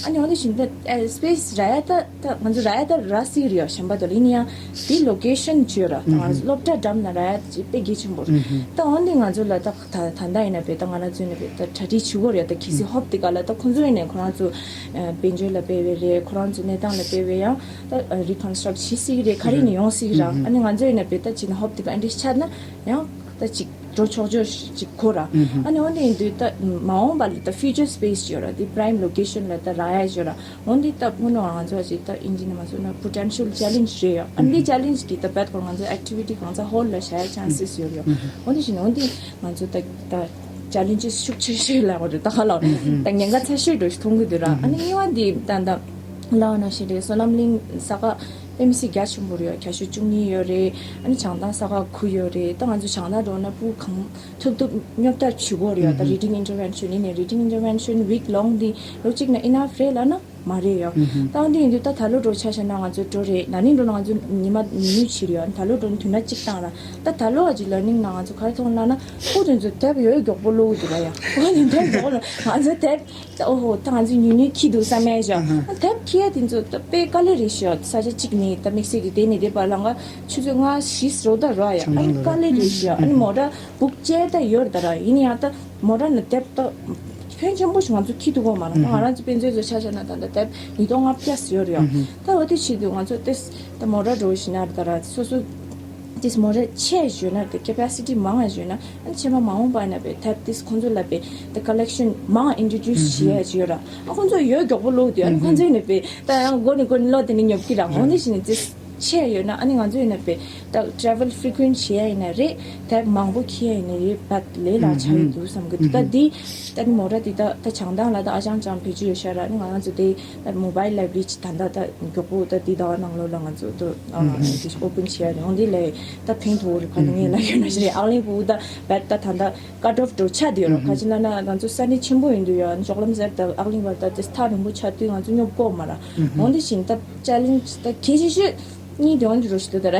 ཨ་ནི་འོ་དེ་བཞིན་ད་ཨེ་སི་པེ་སི་རག་ཡ་ད་ད་ང་ཚོ་རག་ཡ་ད་རག་སྲིད་རེད་ཡ། གཞན་པ་ད་ལ་ཡིན་ཡང་དེ་ལོ་ཀེ་ཤན་བྱོས་ར། ད་ང་ཚོ་སློབ་གྲྭ་འགྲམ་ན་རག་ཡ་ཅིག་དཔེ་གལ་ཆེན་པོ་རེད། ད་འོ་དེ་ང་ཚོ་ལ་ད། ད་ད་ལྟ་ཡིན་ན་བས་ད་ང་རང་ཚོ་ཡིན་ན་བས་ད་གྲ་སྒྲིག་བྱེད་དགོས་རེད། ད་གལ་སྲིད་ཧོབ་དེ་ག་ལ་ད་ཁོང་ཚོ་ཡིན་ནས་ཁོ་རང་ཚོ་ཨ་དཔལ་འབྱོར་ལ་དཔེ་བས་རེད། ཁོ་རང་ཚོ་གནས་སྟངས་ལ་དཔེ་བས་ཡང་ད་རི་ཀོན་སི་ཊྲག་བྱེད་སྲིད་ཀྱི་རེད། ག་རེ་ནས་ཡོང་སྲིད་ཀྱི་ར། ཨ་ནི་ང་ཚོ་ཡིན་ན་བས་ད་ཅིག་ན་ཧོབ་དེ་ག་འདྲ་ཆགས་ན་ཡང་ད་ཅིག་འགྲོ་ཆོག་ཆོག་ཅིག་གོ་ར། ཨ་ནི་འོ་འདི་ཡིན་དུས་ད་མ་འོངས་པ་ལ་ད་ཕིའུ་ཅར་སི་པེ་སི་ཡོད་ར། དེ་པ་རའེམ་ལོ་ཀེ་ཤན་ལ་ད་རག་ཡ་ཡོད་ར། འོན་ཏེ་ད་དངོས་གནས་ང་ཚོ་ཅིག་ད་ཨིན་ཇི་ནས་མ་བཟོས་ན་པོ་ཊེན་ཤལ་ཅེ་ལེན་ཇི་རེད་ཡ། ཨ་ནི་ཅེ་ལེན་ཇི་གི་ད་བད་ཁོ་ང་ཚོ་ཨེག་ཊི་བི་ཊི་གང་ཚ་ཧོལ་ལ་བཞག་ཡ་ཅན་སིས་ཡོད་ཡ། འོན་ཏེ་བཞིན་འོན་ཏེ་ང་ཚོ་ད་ད་ཅེ་ལེན་ཇི་ཤུགས་ཆེ་ཤོས་ལ་འོ་རེད། ད་ཧ་ལ་ད་ཉེན་ཁ་ཚ་ཤོས་འགྲོ་ཞིག་མཐོང་གི་འདུག་ར། ཨ་ནི་གཉིས་པ་འདི་ད་ད་ལའོ་ན་ཤི་རེད། སོ་ནམ་གླིང་ས་ཁ་ཨེམ་སི་རྒྱ་ཆེན་པོ་རེད་ཡ། རྒྱ་ཤོད་བཅུ་གཉིས་ཡོད་རེད། ཨ་ནི་བྱང་ཐང་ས་ཁ་དགུ་ཡོད་རེད། ད་ང་ཚོ་བྱང་ཐང་འགྲོ་ན་ཕྲུ་གུ་གང་ཐུབ་ཐུབ་སྙོབ་ཐབས་བྱེད་དགོས་རེད་ཡ། ད་རི་ཌིང་ཨིན་ཊར་ཝེན་ཤན་ཡིན་ནའི་རི་ཌིང་ཨིན་ཊར་ཝེན་ཤན་ཝིག་ལོང་འདི་ལོ་གཅིག་ན་ཨི་ནཕ་རེད་ལབ་ན། མ་རེད་ཡ། ད་འོན་ཏེ་ཡིན་དུས་ད་ད་ལོ་འགྲོ་ཆ་བཞག་ན་ང་ཚོ་འགྲོ་རེད། ན་ནིང་འགྲོ་ན་ང་ཚོ་ཉི་མ་ཉི་ནུས་ཕྱིར་ཡོད། ད་ལོ་འགྲོ་ན་དུས་ན་གཅིག་བཏང་ར། ད་ད་ལོ་བ་ཅིག་ལ་ནིང་ན་ང་ཚོ་ག་རེ་མཐོང་ལབ་ན་ཁོ་དེ་ཚོ་དེབ་ཡོད་མགྱོགས་པོ་ཀློག་གི་འདུག་ར་ཡ། ཁོ་དེ་དེབ་མགྱོགས་པོ་ཀློག་ང་ཚོ་དེབ་ད་ཨོ་ཧོ་ད་ང་ཚོ་ཉུང་ཉུང་ཁྱི་འདུག་བསམ་ཡ་ཞོ། དེབ་ཁྱི་ཡ་དེ་ཚོ་ད་དཔེ་དཀའ་ལས་རེད་ཞོ། ས་ཆ་གཅིག་ནས་ད་དམིགས་བསལ་གྱི་དེ་ནས་དེ་བར་ལ་ང་ཆུ་ཚོད་ལྔ་བཞི་རོ་ད་ར་ཡ། ཨ་ནི་དཀའ་ལས་རེད་ཞོ། ཨ་ནི་མོ་ཊ་སྦུག་ཅེ་ད་ཡོད་ད་ར། ཡིན་ཡང་ད་མོ་ཊ་ནི་དེབ་ད་ཕོན་ཆེན་པོ་ཞིག་ང་ཚོ་ཁྱི་འདུག་གོ་མ་རེད། ང་རང་ཚོ་དཔེ་མཛོད་ཚོ་ཆ་བཞག་ན་ད་ལྟ་དེབ་ཉིས་སྟོང་ལྔ་བརྒྱ་ཟེར་ཡོད་རེད་ཡ། ད་འོ་དེ་བྱེད་དུས་ང་ཚོ་ཏེས་ད་མོ་ཊ་འགྲོ་བཞིན་ན་ད་ར་སོ་སོ་ཏེས་མོ་ཊ་ཆེ་ཞོད་ན་དེ་ཀེ་པེ་སི་ཊི་མང་ང་ཞོད་ན་ཨ་ཆེ་མ་མ་འོངས་པ་ན་པའི་དེབ་ཏེས་ཁོང་ཚོ་ལ་པའི་ད་ཀ་ལེག་ཤན་མང་ཨིན་ཊྲོ་ཌུས་བྱེད་ཡ་ཅིག་ཡོད་ར། ཨ་ཁོང་ཚོ་ཡོད་མགྱོགས་པོ་ཀློག་དུས་ཨ་ནི་ཁོང་ཚོ་ནི་པའི་ད་ཡང་མགོ་ནི་མགོ་ནི་ཀློག་དེ་ནི་ཉོབ་ཀི་ར། འོ་ནི་ཞིག་ནི་ཏེས། ཆེ་ཡོད་ན་ཨ་ནི་ང་ཚོ་ཡིན་ན་པེ་ད་travel frequent བྱེད་ཡ་ཡིན་ན་རེད། དེབ་མང་པོ་ཁྱེར་ཡ་ཡིན་ན་རེད། བད་ལས་ལ་ཆ་ཡི་འདུག་བསམ་གི་འདུག་ད་འདི་ད་ནི་མོ་ཊ་འདི་ད་ད་བྱང་ཐང་ལ་ད་ཨ་ཅང་ཅང་བེད་སྤྱོད་ཡོད་ཤ་ར། ཨ་ནི་ང་ཚོ་དེ་ད་mobile library ཅིག་ད་ད་ད་མགྱོགས་པོ་ད་འདི་ད་ནང་ལོགས་ལ་ང་ཚོ་ད་open བྱེད་ཡ་རེད། འོང་འདི་ལས་ད་ཕན་ཐོགས་རེད། ཕ་ནི་ངས་ལ་ཡོད་ན་ཞིག་རེད། ཨག་ལིང་པུ་ད་བད་ད་ད་ད་ཀ་ཊོབ་འགྲོ་ཆ་དེ་ཡོད་ར། ཁ་ཅིག་ན་ན་ང་ཚོ་ས་གནས་ཆེན་པོ་ཡིན་དུས་ཡ་ཅོག་ལམ་ཟེར་ད་ཨག་ལིང་བར་ད་དེ་ཐག་རིང་པོ་ཆ་དུས་ང་ཚོ་སྙོབ་གོ་མ་ར། འོང་འདི་བཞིན་ད་challenge ད་གལ་ཆེ་ཤོས་གཉིས་དེ་འོང་འགྲོ་ཞིག་ད་ར།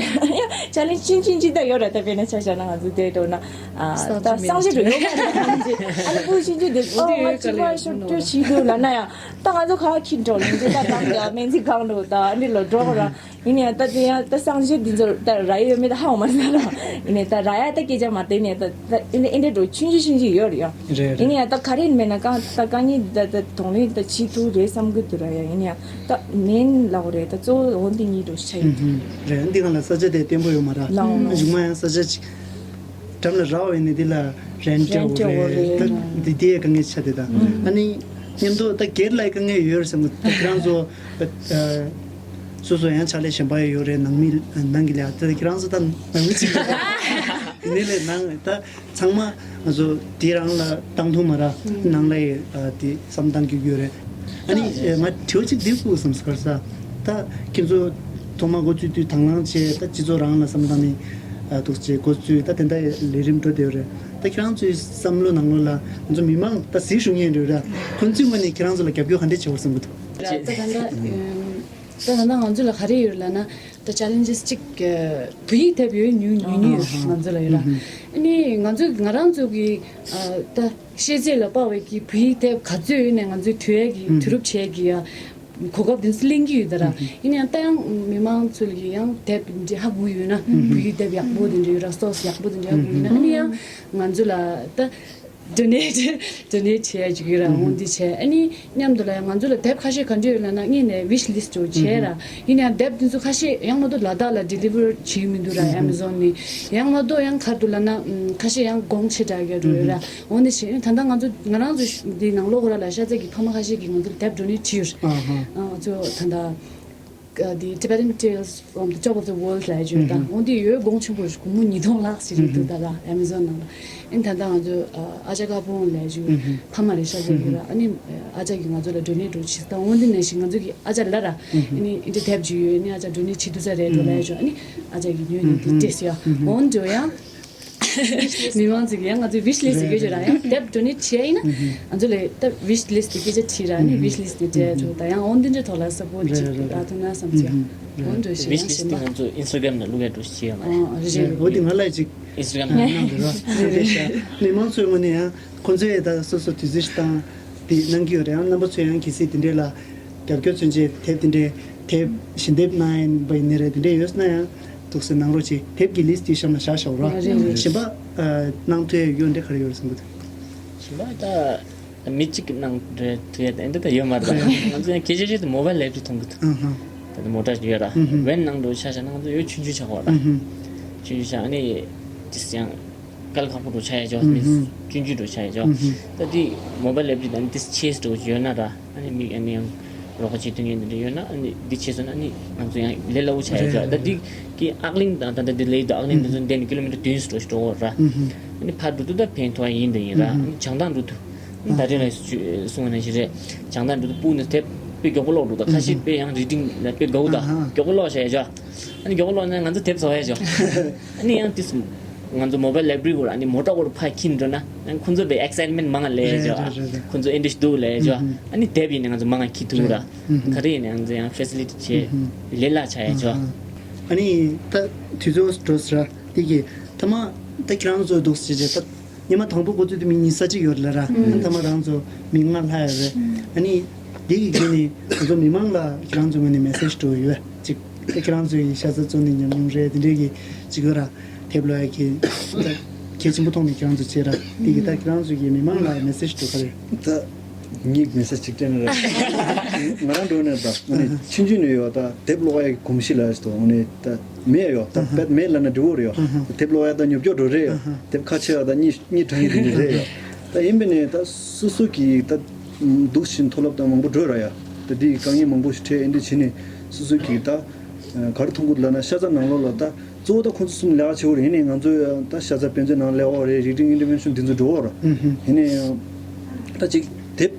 challenge ཆུང་ཆུང་ཅིག་ད་ཡོད་ར། ད་དཔེར་ན་ཆ་བཞག་ན་ང་ཚོ་དེ་འགྲོ་ན་ད་སངས་རྒྱས་འགྲོ་ཡོད་མ་རེད། ཨ་ནི་པུ་ཆུང་ཆུང་དེ་ཨོ་ང་ཅི་བ་ཤོག་སྤྲོད་བྱེད་དུས་ལ་ན་ཡ་ད་ང་ཚོ་ཁ་ཁྱི་འགྲོ་ལེན་ཅིག་ད་དང་ཡ་སྨན་རྩིས་གང་འགྲོ་ད་ཨ་འདི་ལོ་འགྲོ་ར། ཡིན་ནའང་ད་དེ་ཡང་ད་སངས་རྒྱས་འདི་ཚོར་ད་ར་ཡོད་མེད་ད་ཧ་འོ་མ་ཟ་ལ། ཡིན་ནའང་ད་ར་ཡ་ད་སྐད་ཆ་མ་དེ་ནས་ད་ད་ཨེ་འདྲ་ཨེ་འདྲ་འགྲོ་ཆུང་ཆུང་ཆུང་ཆུང་ཡོད་རེད་ཡ། རེད་རེད། ཡིན་ནའང་ད་ག་རེ་མེད་ན་གང་ད་གང་ཉིད་ད་ད་གདོང་ལེན་ད་བྱེད་ཐུབ་རེད་བསམ་གི་འདུག་ར་ཡ། ཡིན་ནའང་ད་མེན་ལ་འོ་རེད། ད་གཙོ་བོ་འོ་འདི་གཉིས་འགྲོ་ཆ་ཡིན། རེད། འདི་གང་ལ་ས་ཆ་དེ་བརྟན་པོ་ཡོད་མ་ར། ལའོ་ལའོ། གཞུག་མ་ཡང་ས་ཆ་ཅིག་འགྲམ་ལ་ར་བ་ཡིན་ནི་འདི་ལ་rent་སྤྲད་འོ་རེད། ད་འདི་དེ་ཡ་དཀའ་ངལ་ཆ་དེ་ད་ཨ་ནི་མཉམ་དུ་ད་སྒེར་ལ་དཀའ་ངལ་ཡོད་རེད་བསམ་གི་འདུག་ད་ཁྱེད་རང་ཚོ། སོ་སོ་ཡང་ཕྱག་ལས་གཞན་པ་ཡོད་རེད། ནང་མི་ནང་གི་ལས་དེ་ཁྱེད་རང་ཚོ་ད་ནང་མི་གཅིག་རེད། ཡིན་ནའི་ལས་ནང་ད་ཚང་མ་ང་ཚོ་དེ་རང་ལ་བཏང་ཐུབ་མ་ར་ནང་ལ་ཡི་དེ་བསམ་བཏང་གི་ཡོད་རེད། ཨ་ནི་ང་དྲི་བ་གཅིག་འདི་དགོས་བསམ་སྐར་ས་ད་ཁྱེད་ཚོ་ཐོག་མ་འགོ་བཙུགས་དུས་དང་བླངས་བྱས་ད་སྤྱི་ཚོགས་རང་ལ་བསམ་བཏང་ནི་འདུག་བྱས་འགོ་བཙུགས་ད་དེ་འདྲ་ལས་རིམ་འགྲོ་བསྡད་ཡོད་རེད། ད་ཁྱེད་རང་ཚོའི་བསམ་བློ་ནང་ལོགས་ལ་ང་ཚོ་མི་མང་ད་གཟིགས་ཞུ་མཁན་རེད་ར། ཁོང་ཚོའི་ངོས་ནས་ཁྱེད་རང་ཚོ་ལ་རྒྱབ་སྐྱོར་ག་འདྲས་བྱེད་དགོས་བསམ་གི་འདུག་ད་ད་ད་ད་ད་ད་ང་ཚོ་ལ་ག་རེ་ཡོད་ལབ་ན་ད་challenges་གཅིག་བོད་ཡིག་དེབ་ཡོད་ཉུང་ཉུང་ཉུང་ཡོད་ང་ཚོ་ལ་ཡོད་ར། ཨ་ནི་ང་ཚོ་ང་རང་ཚོ་གི་ད་ཤེས་ཚད་ལ་དཔག་པའི་གི་བོད་ཡིག་དེབ་ག་ཚོད་ཡོད་ནས་ང་ཚོའི་དུས་ཡག་གི་དུས་རབས་བྱས་གི་ཡ་གོ་སྐབས་དེ་ཚོ་ལེན་གི་ཡོད་ད་ར། ཡིན་ཡང་ད་ཡང་མི་མང་ཚོ་ལ་ཡང་དེབ་འདི་ཧ་གོ་ཡོད་ན་བོད་ཡིག་དེབ་ཡག་པོ་དེ་འདྲ་ཡོད་ར། སོགས་ཡག་པོ་དེ་འདྲ་ཧ་གོ་ཡོད་ན་ཨ་ནི་ཡང་ང་ཚོ་ལ་ད། donate donate་བྱེད་ཡ་ཅིག་ཡོད་ར། འོ་འདི་བྱས་ཨ་ནི་མཉམ་དུ་ལ་ཡང་ང་ཚོ་ལ་དེབ་ཁ་ཤས་ག་འདྲ་ཡོད་ལབ་ན་ངས་ནས་wish list་འདྲ་བྱས་ར། ཡིན་ཡང་དེབ་འདི་ཚོ་ཁ་ཤས་ཡང་མ་གཏོགས་ལ་དྭགས་ལ་deliver་བྱེད་ཀྱི་མི་འདུག་ར་Amazon་ནས། ཡང་མ་གཏོགས་ཡང་ག་རེ་འདུག་ལབ་ན་ཁ་ཤས་ཡང་གོང་ཆེ་དྲགས་ཡ་འདྲ་ཡོད་ར། འོ་འདི་བྱས་ད་ལྟ་ང་ཚོ་ང་རང་ཚོ་འདི་ནང་ལོགས་ཁོ་ར་ལ་ཤ་ཚ་གི་ཕ་མ་ཁ་ཤས་ཀྱིས་ང་ཚོ་ལ་དེབ་འདྲ་ནི་བྲིས་ཡོད་ར། ང་ཚོ་ད་ལྟ། The Tibetan Tales from the Top of the World་ལབ་ཡ་ཅིག་ཡོད་ད། འོ་འདི་ཡོད་གོང་ཆེན་པོ་ཞིག་སྒོར་མོ་ཉིས་སྟོང་ལྷག་ཞིག་རེད་འདུག་ད་ལ་Amazon་ནང་ལ། ཨིན་ད་ལྟ་ང་ཚོ་ཨ་ཅག་དཀར་པོ་ལབ་ཡ་ཅིག་ཕ་མ་རེད་ཤག་ཅིག་ཡོད་ར། ཨ་ནི་ཨ་ཅག་གིས་ང་ཚོ་ལ་donate་འདྲ་བྱེད་ད། འོ་འདི་ནང་བཞིན་ང་ཚོ་གི་ཨ་ཅག་ལ་ར་ཨ་ནི་ཨིན་དེ་དེབ་ཅིག་ཡོད། ཨ་ནི་ཨ་ཅག་donate་བྱེད་དུས་ས་རེད་འགྲོ་ལབ་ཡ་ཅིག་ཨ་ནི་ཨ་ཅག་གིས་ཉོས་ནས་དེ་སྤྲད་ཡ། འོ་འདྲ་ཡང་། མི་མང་ཚོས་ཀྱིས་ཡང་ང་ཚོའི་wish list་དེ་སྐད་ཆ་ར་ཡང་དེབ་donate་བྱས་ཡིན་ན་ང་ཚོ་ལས་ད་wish list་དེ་སྐད་ཆ་དྲིས་ར་ནི་wish list་དེ་སྤྲད་ཐུབ་ད་ཡང་འོ་འདི་འདྲའི་ཐོག་ལ་support་ཅིག་རག་ཐུབ་ན་བསམ་ཚེ་འོ་འདྲ་ཞིག་wish ཡང་list་ཞེ་དེ་ན་ང་ཚོ་Instagram་ནང་བླུག་ཡ་འགྲོ་ཞིག་བྱས་ཡོད་མ་རེད། རེད་འོ་དེ་ང་ལ་ཅིག་Instagram་ནང་གནང་འདུག་ར། རེད་རེད་ཤག་མི་མང་ཚོའི་ངོས་ནས་ཡང་ཁོང་ཚོས་ད་སོ་སོ་དུས་ཚོད་ཞིག་བཏང་དེ་གནང་གི་ཡོད་རེད། ཡང་རྣམ་པ་ཚོས་ཡང་གལ་སྲིད་དེ་འདྲས་ལ་རྒྱབ་སྐྱོར་མཚོན་ཆེད་དེབ་དེ་འདྲས་དེབ་ཞལ་འདེབས་གནང་ཡིན་པ་ཡིན་ནི་རེད། དེ་འདྲས་ཡོད་ན་ཡང་། འདུག་སེ་གནང་རོགས་གྱིས། དེབ་ཀྱི་ལིསི་དེ་གཤམ་ལ་བཞག་བཞག་རོགས། རེད་རེད། གཞན་པ་ཨ་གནང་ཐུབ་ཡ་ཡོད་འདྲ་ག་རེ་ཡོད་རེད་བསམ་གི་འདུག་གཞན་པ་ད་མི་གཅིག་གིས་གནང་འདྲ་ཐུབ་ཡ་ད་འདི་ད་ཡོད་མ་རེད། ང་ཚོ་ཡང་གལ་ཆེ་ཤོས་དེ་མོ་བྷལ་ལའེབ་རི་མཐོང་གི་འདུག་ཨ་ཧ། ད་ལྟ་མོ་ཊ་ཞིག་ཡོད་ར། ཨུ་ཧུ། ཝེན་གནང་འགྲོ་ཆ་བཞག་ན་ང་ཚོ་ཡོད་ཆུང་ཆུང་ཆགས་པ་ར། ཨུ་ཧུ། ཆུང་ཆུང་ཆགས་ཨ་ནི་དེ་ཡང་དཀའ་ལས་ཁག་པོ་འགྲོ་ཆགས་ཡ་ཅོ། ཨུ་ཧུ། མི་ཆུང་ཆུང་འགྲོ་ཆགས་ཡ་ཅོ། ཨུ་ཧུ། ད་དེ་མོ་བྷལ་ལའེབ་རི་ད་ནི་དེ་ཆེས་འགྲོ་ཡོད་ན་ར། ཨ་ནི་མི་ཨ་ནི་ཡང་རོགས་པ་བྱེད་ཐུབ་མཁན་དེ་འདྲ་ཡོད་ན་ཨ་ནི་འདི་བྱས་སོང་ན་ཨ་ནི་ང་ཚོ་ཡང་ལས་སླ་པོ་ཆགས་ཡ་ཅོ། རེད་ད་འདི་གི་ཨག་གླིང་དང་ད་ལྟ་འདི་ལས་ད་ཨག་གླིང་འདི་ཚོ་འདི་ནི་ཀི་ལོ་མི་ཊར་བདུན་ཙམ་འགྲོ་ཞིག་འགྲོ་གོ་ར། ཨུ་ཧུ། ཨ་ནི་ཕར་འགྲོ་དུས་ད་ཕན་ཐོགས་ཡ་ཡིན་དང་ཡིན་ར། ཨུ་ཧུ། ཨ་ནི་བྱང་ཐང་འགྲོ་དུས་ཨ་ནི་ད་རིང་ལ་གསུངས་པ་ནང་བཞིན་རེད། བྱང་ཐང་འགྲོ་དུས་སྤུ་ནས་དེབ་དཔེ་མགྱོགས་པོ་ཀློག་འགྲོ་ད་ཁ་ཤས་དཔེ་ཡང་རི་ཌིང་ལ་དཔེ་དགའ་བོ་ད་ཨ་ཧ། མགྱོགས་པོ་ཀློག་བྱས་ཡ་ཅོ། ཨ་ནི་མགྱོགས་པོ་ཀློག་ན་ང་ཚོ་དེབ་བཟོ་ཡ་ཅོ། ཨ་ནི་ཡང་དེ་ང་ཚོ་མོ་བྷལ་ལའེབ་རི་གོ་ལ་ཨ་ནི་མོ་ཊ་གོ་ལ་ཕར་འཁྱེར་འགྲོ་ན་ཨ་ནི་ཁོང་ཚོ་བའི་ཨེག་སའིཊ་མེན་ཊི་མང་ང་ལས་ཅོ། རེད་རེད་རེད། ཁོང་ཚོ་ཨེ་འདྲ་ཞིག་འདུག་ལས་ཅོ། ཨ་ཧུ། ཨ་ནི་དེབ་ཡིན་ན་ང་ཚོ་མང་ང་འཁྱེར་ཐུབ་ར། རེད། ཨ་ཧུ། ག་རེ་ཡིན་ན་ང་ཚོ་ཡང་ཕེ་སི་ལི་ཊི་བྱས་ཨ་ཧུ། ལས་སླ་ཆགས་ཡ་ཅོ། ཨ་ཧ། ཨ་ནི་ད་དུས་ཚོད་འགྲོ་ས་ར་དེ་གི་ཐ་མ་ད་ཁྱེད་རང་ཚོ་འདུག་ཟེར་བྱས་ད། ཉི་མ་དང་པོ་འགོ་བཙུགས་དུས་མི་ཉི་ཤུ་རྩ་གཅིག་ཡོད་རེད་ལ་ར། ཨ་ནི་ཐ་མ་རང་ཚོ་མི་ལྔ་ལྷག་ཡོད་རེད། ཨ་ནི་འདི་གི་རྗེས་ནས་ང་ཚོ་མི་མང་ལ་ཁྱེད་རང་ཚོའི་ངོས་ནས་མེ་སེ་ཇི་འགྲོ་ཡོད་ཅིག་ད་ཁྱེད་རང་ཚོའི་ཤ་ཚ་བཙོང་ནས་ཉམས་མྱོང་རེད་དེ་འདྲས་ཀྱི་ཅིག་ཡོད་ར། དེབ་ཀློག་ཡ་གི་ད་གལ་ཆེན་པོ་མཐོང་ནས་ཁྱེད་རང་ཚོ་བྱས་ར། འདི་གི་ད་ཁྱེད་རང་ཚོ་གི་མི་མང་ལ་མེ་སེ་ཇི་འགྲོ་ག་རེ། ད་ངས་མེ་སེ་ཇི་ཅིག་སྤྲད་ན་ར། ང་རང་འགྲོ་ནས་ད་ཨ་ནི་ཆུང་ཆུང་ནས་ཡོད་ད་དེབ་ཀློག་ཡ་གི་གོམས་གཤིས་ལ་ཞིག་ཏུ་ཨ་ནི་ད། མེད་ཡོ། ད་ཨ་ཧ། བེད་མེད་ལབ་ན་འགྲིག་གོ་རེད་ཡོ། ཨ་ཧ། དེབ་ཀློག་ཡ་ད་ཉོབ་ཀྱོག་འགྲོ་རེད་ཡོ། ཨ་ཧ། དེབ་ཁ་ཕྱེ་བ་ད་གཉིས་གཉིས་དྲངས་ཡིན་དེ་འདྲ་རེད་ཡོ། ད་ཡིན་པས་ནས་ད་སོ་སོ་གིས་ད་འདུག་བཞིན་མཐོ་སློབ་དང་མང་པོ་འགྲོ་ར་ཡ། ད་འདི་དཀའ་ངལ་མང་པོ་ཞིག་འཕྲད་ཡིན་འདི་བྱས་ནས་སོ་སོ་གིས་ད་ ག་རེ་མཐོང་གི་འདུག་ལབ་ན་ཤ་ཚ་ནང་ལོགས་ལ་ད་གཙོ་བོ་ད་ཁོང་ཚོ་གསུམ་ལས་ཀ་བྱེད་དགོས་རེད། ཡིན་ནའི་ང་ཚོ་ད་ཤ་ཚ་དཔེ་མཛོད་ནང་ལས་ཀ་རེད། Reading Intervention འདི་ཚོ་འགྲོ་གི་རེད། ཡིན་ནའི་ད་ཅིག་དེབ་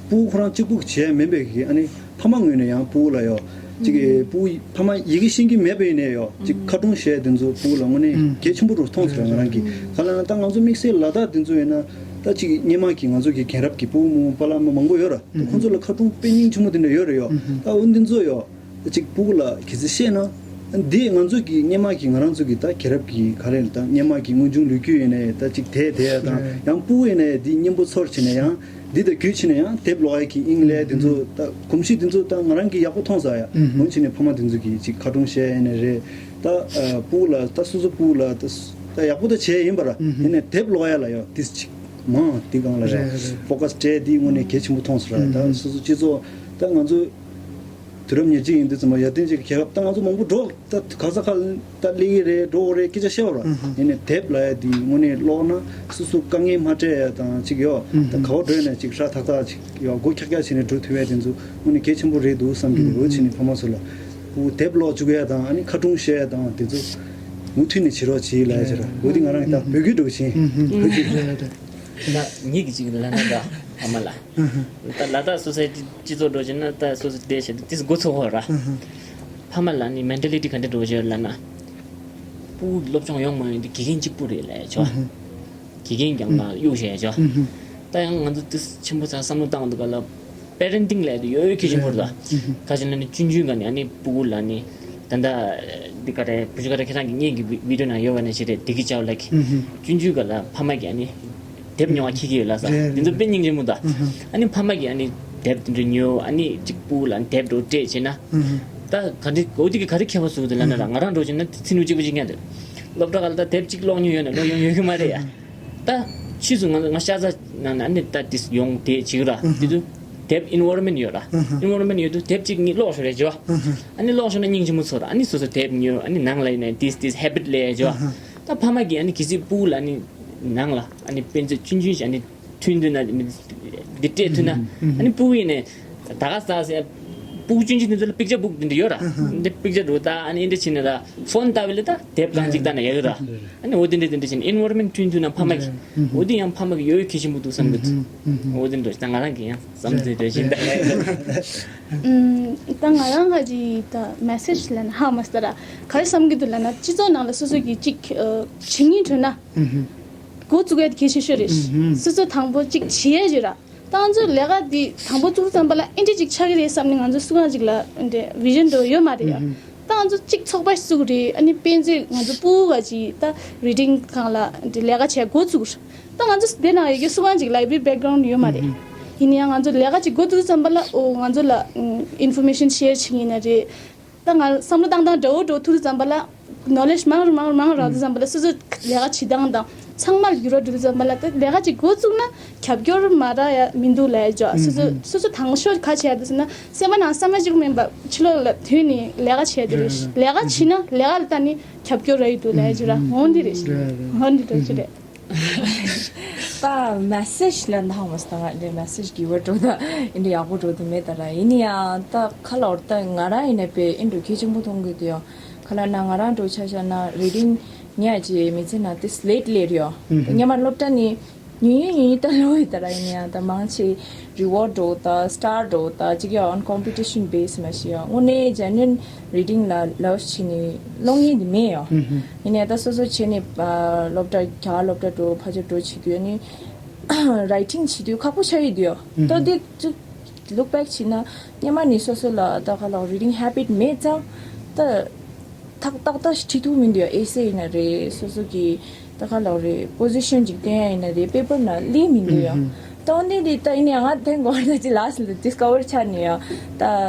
སྤུ་གུ་ཁོ་རང་གཅིག་པུ་བྱས་མིན་པའི་གི་ཨ་ནི་ཕ་མ་ངོས་ནས་ཡང་སྤུ་གུ་ལ་ཡོ་ཅིག་གི་སྤུ་གུ་ཕ་མ་ཡི་གེ་ཤེས་ཀྱི་མེད་པ་ཡིན་ནའི་ཡོ་ཅིག་ཁ་སྐྲུང་བྱས་དེ་ཚོ་སྤུ་གུ་ལ་དངོས་གནས་གལ་ཆེན་པོ་རུ་མཐོང་སོང་། ང་རང་གི་ག་ལབ་ན་ད་ང་ཚོ་དམིགས་བསལ་ལ་དྭགས་དེ་ཚོ་ཡིན་ན་ད་ཅིག་སྔོན་མ་གི་ང་ཚོ་གི་རྒན་རབས་ཀྱི་སྤུ་གུ་མོ་པ་ལགས་མོ་མང་པོ་ཡོད་ར། ད་ཁོང་ཚོ་ལ་ཁ་སྐྲུང་དཔེ་སྙིང་རྗེ་མོ་དེ་འདྲ་ཡོད་རེད་ཡོ། ད་འོ་འདི་ཚོ་ཡོ། གཅིག་སྤུ་གུ་ལ་གལ་སྲིད་བཤད་ན། འདི་ང་ཚོ་གི་སྔོན་མ་གི་ང་རང་ཚོ་གི་ད་རྒྱལ་རབས་ཀྱི་ག་རེ་ད་སྔོན་མ་གི་དངོས་བྱུང་ལོ་རྒྱུས་ཡིན་ནའི་ད་གཅིག་དེ་དེ་ཡ་དང་ཡང་སྤུ་གུ་ཡིན་ནའི་འདི་སྙན་པོ་ཚོར་བྱས་ནས་ཡང་འདི་ད་བརྒྱུད་བྱས་ནས་ཡང་དེབ་ཀློག་ཡ་གི་དབྱིངས་ལས་དེ་ཚོ་ད་གོམས་གཤིས་དེ་ཚོ་ད་ང་རང་གི་ཡག་པོ་མཐོང་ས་ཡ། འོན་བྱས་ནས་ཕ་མ་དེ་ཚོ་གི་གཅིག་ཁ་སྐྲུང་བཤད་ཡིན་ནའི་རེད། ད་སྤུ་གུ་ལ་ད་སོ་སོ་སྤུ་གུ་ལ་ད་ད་ཡག་པོ་ད་བྱས་ཡིན་པ་ར། ཡིན་ནའི་དེབ་ཀློག་ཡ་ལ་ཡ་ཏིས་གཅིག་མང་འདི་སྒང་ལ་རེད། Focus སྤྲད་འདི་དངོས་གནས་གལ་ཆེན་པོ་མཐོང་སོང་ར། ད་སོ་སོ་སྤྱི་ཚོགས་ད་ང་ཚོ་དུས་རབས་ཉེར་གཅིག་ཡིན་དུས་ཙམ་པ་ཡ་དེ་ཅིག་རྒྱལ་ཁབ་ད་ང་ཚོ་མང་པོ་འགྲོ་ད་ག་ས་ག་ད་སླེབས་ཀྱི་རེད། འགྲོ་གི་རེད། སྐད་ཆ་བཤད་པ་ར། ཡིན་ནའི་དེབ་ལ་ཡ་དེ་དངོས་གནས་ཀློག་ན་སོ་སོ་དཀའ་ངལ་མ་སྤྲད་ཡ་དང་ཅིག་ཡོ་ད་ག་བ་འགྲོ་ཡ་ན་ཅིག་ཧྲ་ཐག་ཐག་ཅིག་ཡོ་སྒོ་ཁྱག་ཁྱག་བྱས་ནས་འགྲོ་ཐུབ་ཡ་དེ་ཚོ་དངོས་གནས་གལ་ཆེན་པོ་རེད་འདུག་བསམ་གྱི་འདུག་འོ་བྱས་ནས་ཕ་མ་ཚོ་ལ་ཁོ་དེབ་ཀློག་བཅུག་ཡ་དང་ཨ་ནི་ཁ་སྐྲུང་བཤད་ཡ་དང་དེ་ཚོ་མུ་མཐུད་ནས་བྱེད་རོགས་བྱེད་ལབ་ཡ་བྱེད་ར། འོ་དེ་ང་རང་གི་ད་བོད་བརྒྱུད་འགྲོ་བཞིན་བོད་བརྒྱུད། ད་ངེད་ཀྱི་ཅིག་ལ་ན་ད་ཕ་མ་ལ། ད་ལ་དྭགས་སོ་སའི་སྤྱི་ཚོགས་འགྲོ་བཞིན་ན་ད་སོ་སོ་བསྡད་བྱས་ཏེ་འགོ་ཚུགས་ཧོ་ར། ཕ་མ་ལ་ནི་མེན་ཊེ་ལི་ཊི་ག་འདྲ་འགྲོ་བཞིན་ལ་ན། སྤུ་གུ་སློབ་སྦྱོང་ཡོང་མ་ཡོང་དེ་དགེ་རྒན་གཅིག་པུ་རེད་ལབ་ཡ་ཆོག་དགེ་རྒན་རྒྱང་ལ་གཡུག་བྱས་ཡ་ཆོག་ད་ཡང་ང་ཚོ་དེ་ཆེན་པོ་ཚང་བསམ་བློ་བཏང་འདུག་ག་ལ། པེ་རེན་ཊིང་ལབ་དེ་ཡོད་ཡོད་གལ་ཆེན་པོ་རེད་ད། ག་ཅི་ན་ནི་ཆུང་ཆུང་ག་ནས་ཨ་ནི་སྤུ་གུ་ལ་ནི། ད་ལྟ་འདི་ག་རེ་བུ་ཆུ་ག་རེ་ཁྱེད་རང་གི་སྔོན་གྱི་བི་ཌིའོ་ནང་ཡོད་པ་ནང་བཞིན་རེད། བདེ་སྐྱིད་ཅའོ་ལགས་ཀྱིས། ཆུང་ཆུང་ག་ལ་ཕ་མ་གིས་ཨ་ནི་དེབ་ཉོ་བ་ཁྱི་ཁྱི་ཡོད་ལ་ས། རེད། འདི་ཚོ་དཔེ་སྙིང་རྗེ་མོ་ད། ཨ་ནི་ཕ་མ་གིས་ཨ་ནི་དེབ་དེ་འདྲ་ཉོ་ཨ་ནི་གཅིག་སྤུ་གུ་ལ་དེབ་འགྲོ་སྤྲད་བྱས་ན། ད་ག་འདྲི་འོ་དེ་གི་ག་རེ་ཁྱད་པར་ཟུག་དེ་ལ་ན་ར་ང་རང་འགྲོ་བྱས་ན་དེ་ཚི་ནུ་གཅིག་པུ་གཅིག་ཉན་དེ། སློབ་གྲྭ་ག་ལ་ད་དེབ་གཅིག་ཀློག་མྱོང་ཡོད་ན་ཀློག་མྱོང་ཡོད་གི་མ་རེད་ཡ། ད་ཕྱིས་སུ་ང་ང་ཤ་ཚ་ན་ན་ནི་ད་དེ་ཡོང་དེ་བྱེད་ར་དེ་དུས་དེབ་ཨིན་ཝོལ་མེན་ཡོད་ར། ཨིན་ཝོལ་མེན་ཡོད་དུས་དེབ་གཅིག་གཉིས་ཀློག་ཤོག་རེ་བྱོས། ཨ་ནི་ཀློག་ཤོག་ན་སྙིང་རྗེ་མོ་ཚོར་ཨ་ནི་སོ་སོ་དེབ་ཉོས་ཨ་ནི་ནང་ལ་ཡིན་ན་དེ་དེ་ཧེ་བིཊ་ལས་བྱོས། ད་ཕ་མ་གིས་ཨ་ནི་གི་སི་སྤུ་གུ་ལ་ཨ་ནི་ནང་ལ་ཨ་ནི་དཔེ་མཛོད་ཆུང་ཆུང་ཞིག་ཨ་ནི་ཐོན་དུས་ན་འདི་སྤྲད་ཐུབ་ན་ཨ་ནི་སྤུ་གུ་ཡིན་ནས། ད་ག་ས་སེ། སྤུ་གུ་ཆུང་ཆུང་དེ་ཚོ་ལ་པིག་ཅར་བུག་དེ་འདྲ་ཡོད་ར། འདི་པིག་ཅར་འགྲོ་ད་ཨ་ནི་འདི་བྱས་ནས་ད་ཕོན་ལྟ་བུ་ལ་ད་དེབ་གང་ཅིག་ལྟ་ན་ཡག་གི་ར། ཨ་ནི་འོ་དེ་འདྲ་དེ་འདྲ་བྱས་ནས་ཨིན་ཝོལ་མེན་ཊི་བསྐྲུན་ཐུབ་ན་ཕ་མ་གི་འོ་དེ་ཡང་ཕ་མ་གི་ཡོད་ཡོད་གལ་ཆེན་པོ་འདུག་བསམ་གི་འདུག་འོ་དེ་འདྲ་ད་ང་རང་གི་ཡང་བསམ་ཚུལ་འདྲ་བཞིན་ད། ད་ང་རང་ག་ཅིག་ད་མེ་སེ་ཇི་ལབ་ན་ཧ་མ་སྟ་ར་ག་རེ་བསམ་གི་འདུག་ལབ་ན་སྤྱི་ཚོགས་ནང་ལ་སོ་སོ་གི་ཅིག་བྱེད་སྙིང་འདོད་ན། འགོ་བཙུགས་ཡ་དེ་གལ་ཆེ་ཤོས་རེད། སོ་སོ་དང་པོ་གཅིག་བྱེད་ཡ་ཅིག་ར། ད་ང་ཚོ་ལས་ཀ་འདི་དང་པོ་བཙུགས་ཙམ་པ་ལ་ཨེ་འདྲ་ཅིག་ཆགས་ཀྱི་རེད་བསམ་ནས་ང་ཚོ་སུ་གང་ཅིག་ལ་འདྲ་བི་ཞན་འདྲ་ཡོད་མ་རེད་ཡ། ད་ང་ཚོ་གཅིག་ཚོགས་པ་ཞིག་བཙུགས་རེད། ཨ་ནི་དཔེ་མཛོད་ང་ཚོ་སྤུ་གུ་ག་ཅིག་ད་རི་ཌིང་སྒང་ལ་འདྲ་ལས་ཀ་བྱེད་འགོ་བཙུགས་རེད། ད་ང་ཚོ་འདི་ནང་ཡོད་རྒྱུ་སུ་གང་ཅིག་ལའི་བྷ་རི་བྷེག་གྷ་རའུན་ཌ་ཡོད་མ་རེད། ཡིན་ཡང་ང་ཚོ་ལས་ཀ་ཅིག་འགོ་བཙུགས་ཙམ་པ་ལ་ཨོ་ང་ཚོ་ལ་ཨིན་ཕོར་མེ་ཤན་ཤེར་བྱེད་ཀྱི་ཡིན་ན་རེད། ད་ང་བསམ་བློ་བཏང་སྟངས་འདྲ་བོ་འདྲ་བོ་ཐུག་དུས་ཙམ་པ་ལ་ནོ་ལེ་ཇི་མང་རུ་མང་རུ་མང་རུ་རག་དུས་ཙམ་པ་ལ་སོ་སོ་ལས་ཀ་བྱེད་སྟངས་དང་ཚང་མར་འགྱུར་བ་འགྲོ་དུས་ཙམ་པ་ལ་ད་ལས་ཀ་ཅིག་འགོ་བཙུགས་ན་རྒྱབ་སྐྱོར་མ་རག་ཡ་མི་འདུག་ལབ་ཡ་ཅོ། སོ་སོ་སོ་སོ་དང་ཤོས་ག་བྱེད་ཡ་འདུག་ཟེར་ན་སེམས་པ་ནང་བསམ་བློ་གཅིག་མིན་པ་ཕྱི་ལོགས་ལ་ཐོན་ནས་ལས་ཀ་བྱེད་ཡ་དེ་རེད། ལས་ཀ་བྱེད་ན་ལས་ཀ་ལ་ལྟ་ནས་རྒྱབ་སྐྱོར་རག་གི་འདུག་ལབ་ཡ་ཅོ་ར། འོ་འདི་རེད། འོ་འདི་འདྲ་ཅིག་རེད། ད་མེ་སེ་ཇི་ལ་འདང་མ་སྟ་ང་འདི་མེ་སེ་ཇི་གི་བར་འགྲོ་ད་ཨིན་འདྲ་ཡག་པོ་འགྲོ་དུ་མེད་ད་ར། ཡིན་ཡང་ད་ཁ་ལོར་ད་ང་རང་ཡིན་ན་པེ་ཨིན་འགྲོ་གལ་ཆེན་པོ་མཐོང་གི་འདུག་ཡོ། ཁ་ལ་ན་ང་རང་འགྲོ་ཆ་ཤ་ན་རི་ཌིང་ཉ་ཅི་མི་ཚེ་ན་དེ་སི་ལེ་ཊི་ལེ་ཊི་ཡོ། ད་ཉ་མ་སློབ་གྲྭ་ནི་ཉུང་ཉུང་ཉུང་ཉུང་ད་ལོ་ཡི་ད་ར། ཡིན་ཡང་ད་མང་ཆེ་རི་ཝར་ཌི་འགྲོ་ད་སི་ཊར་འགྲོ་ད་ཅིག་ཡོ་ཨོན་ཀོམ་པི་ཊི་ཤན་བེ་སི་མ་ཤི་ཡོ། དངོས་གནས་ཇེ་ནུ་ཨིན་རི་ཌིང་ལ་ལབ་ཤི་ནི་ཀློག་མཁན་དེ་མེད་ཡོ། ཡིན་ནའི་ད་སོ་སོ་བྱས་ནས་སློབ་གྲྭ་རྒྱ་གར་སློབ་གྲྭ་འགྲོ་ཕ་ཆེར་འགྲོ་བྱེད་དུས་ནི་རའི་ཊིང་བྱེད་དུས་ཁག་པོ་ཆགས་ཡོད་དུས་ཡོ། ད་དེ་ཚུ་ལུག་བེག་བྱས་ན་སྔོན་མ་ནས་སོ་སོ་ལ་ད་ག་ལ་རི་ཌིང་ཧེ་བིཊ་མེད་ཙང་ད་ཏག་ཏག་ཏག་ཞིག་བྲིས་ཐུབ་མི་འདུག་ཡོ། ཨེ་སེ་ཡིན་ན་རེད་སོ་སོ་གི་ད་ག་ལ་རེད་པོ་ཟི་ཤན་ཅིག་བསྟན་ཡ་ཡིན་ན་རེད་པེ་པར་ནང་སླེབས་མི་འདུག་ཡོ། ད་འོན་ཏེ་འདི་ད་ཡིན་ཡང་ང་དེ་འགོར་ད་ཅི་ལ་སི་ལ་ཌིས་ཀ་ཝར་ཆགས་ནས་ཡོ། ད་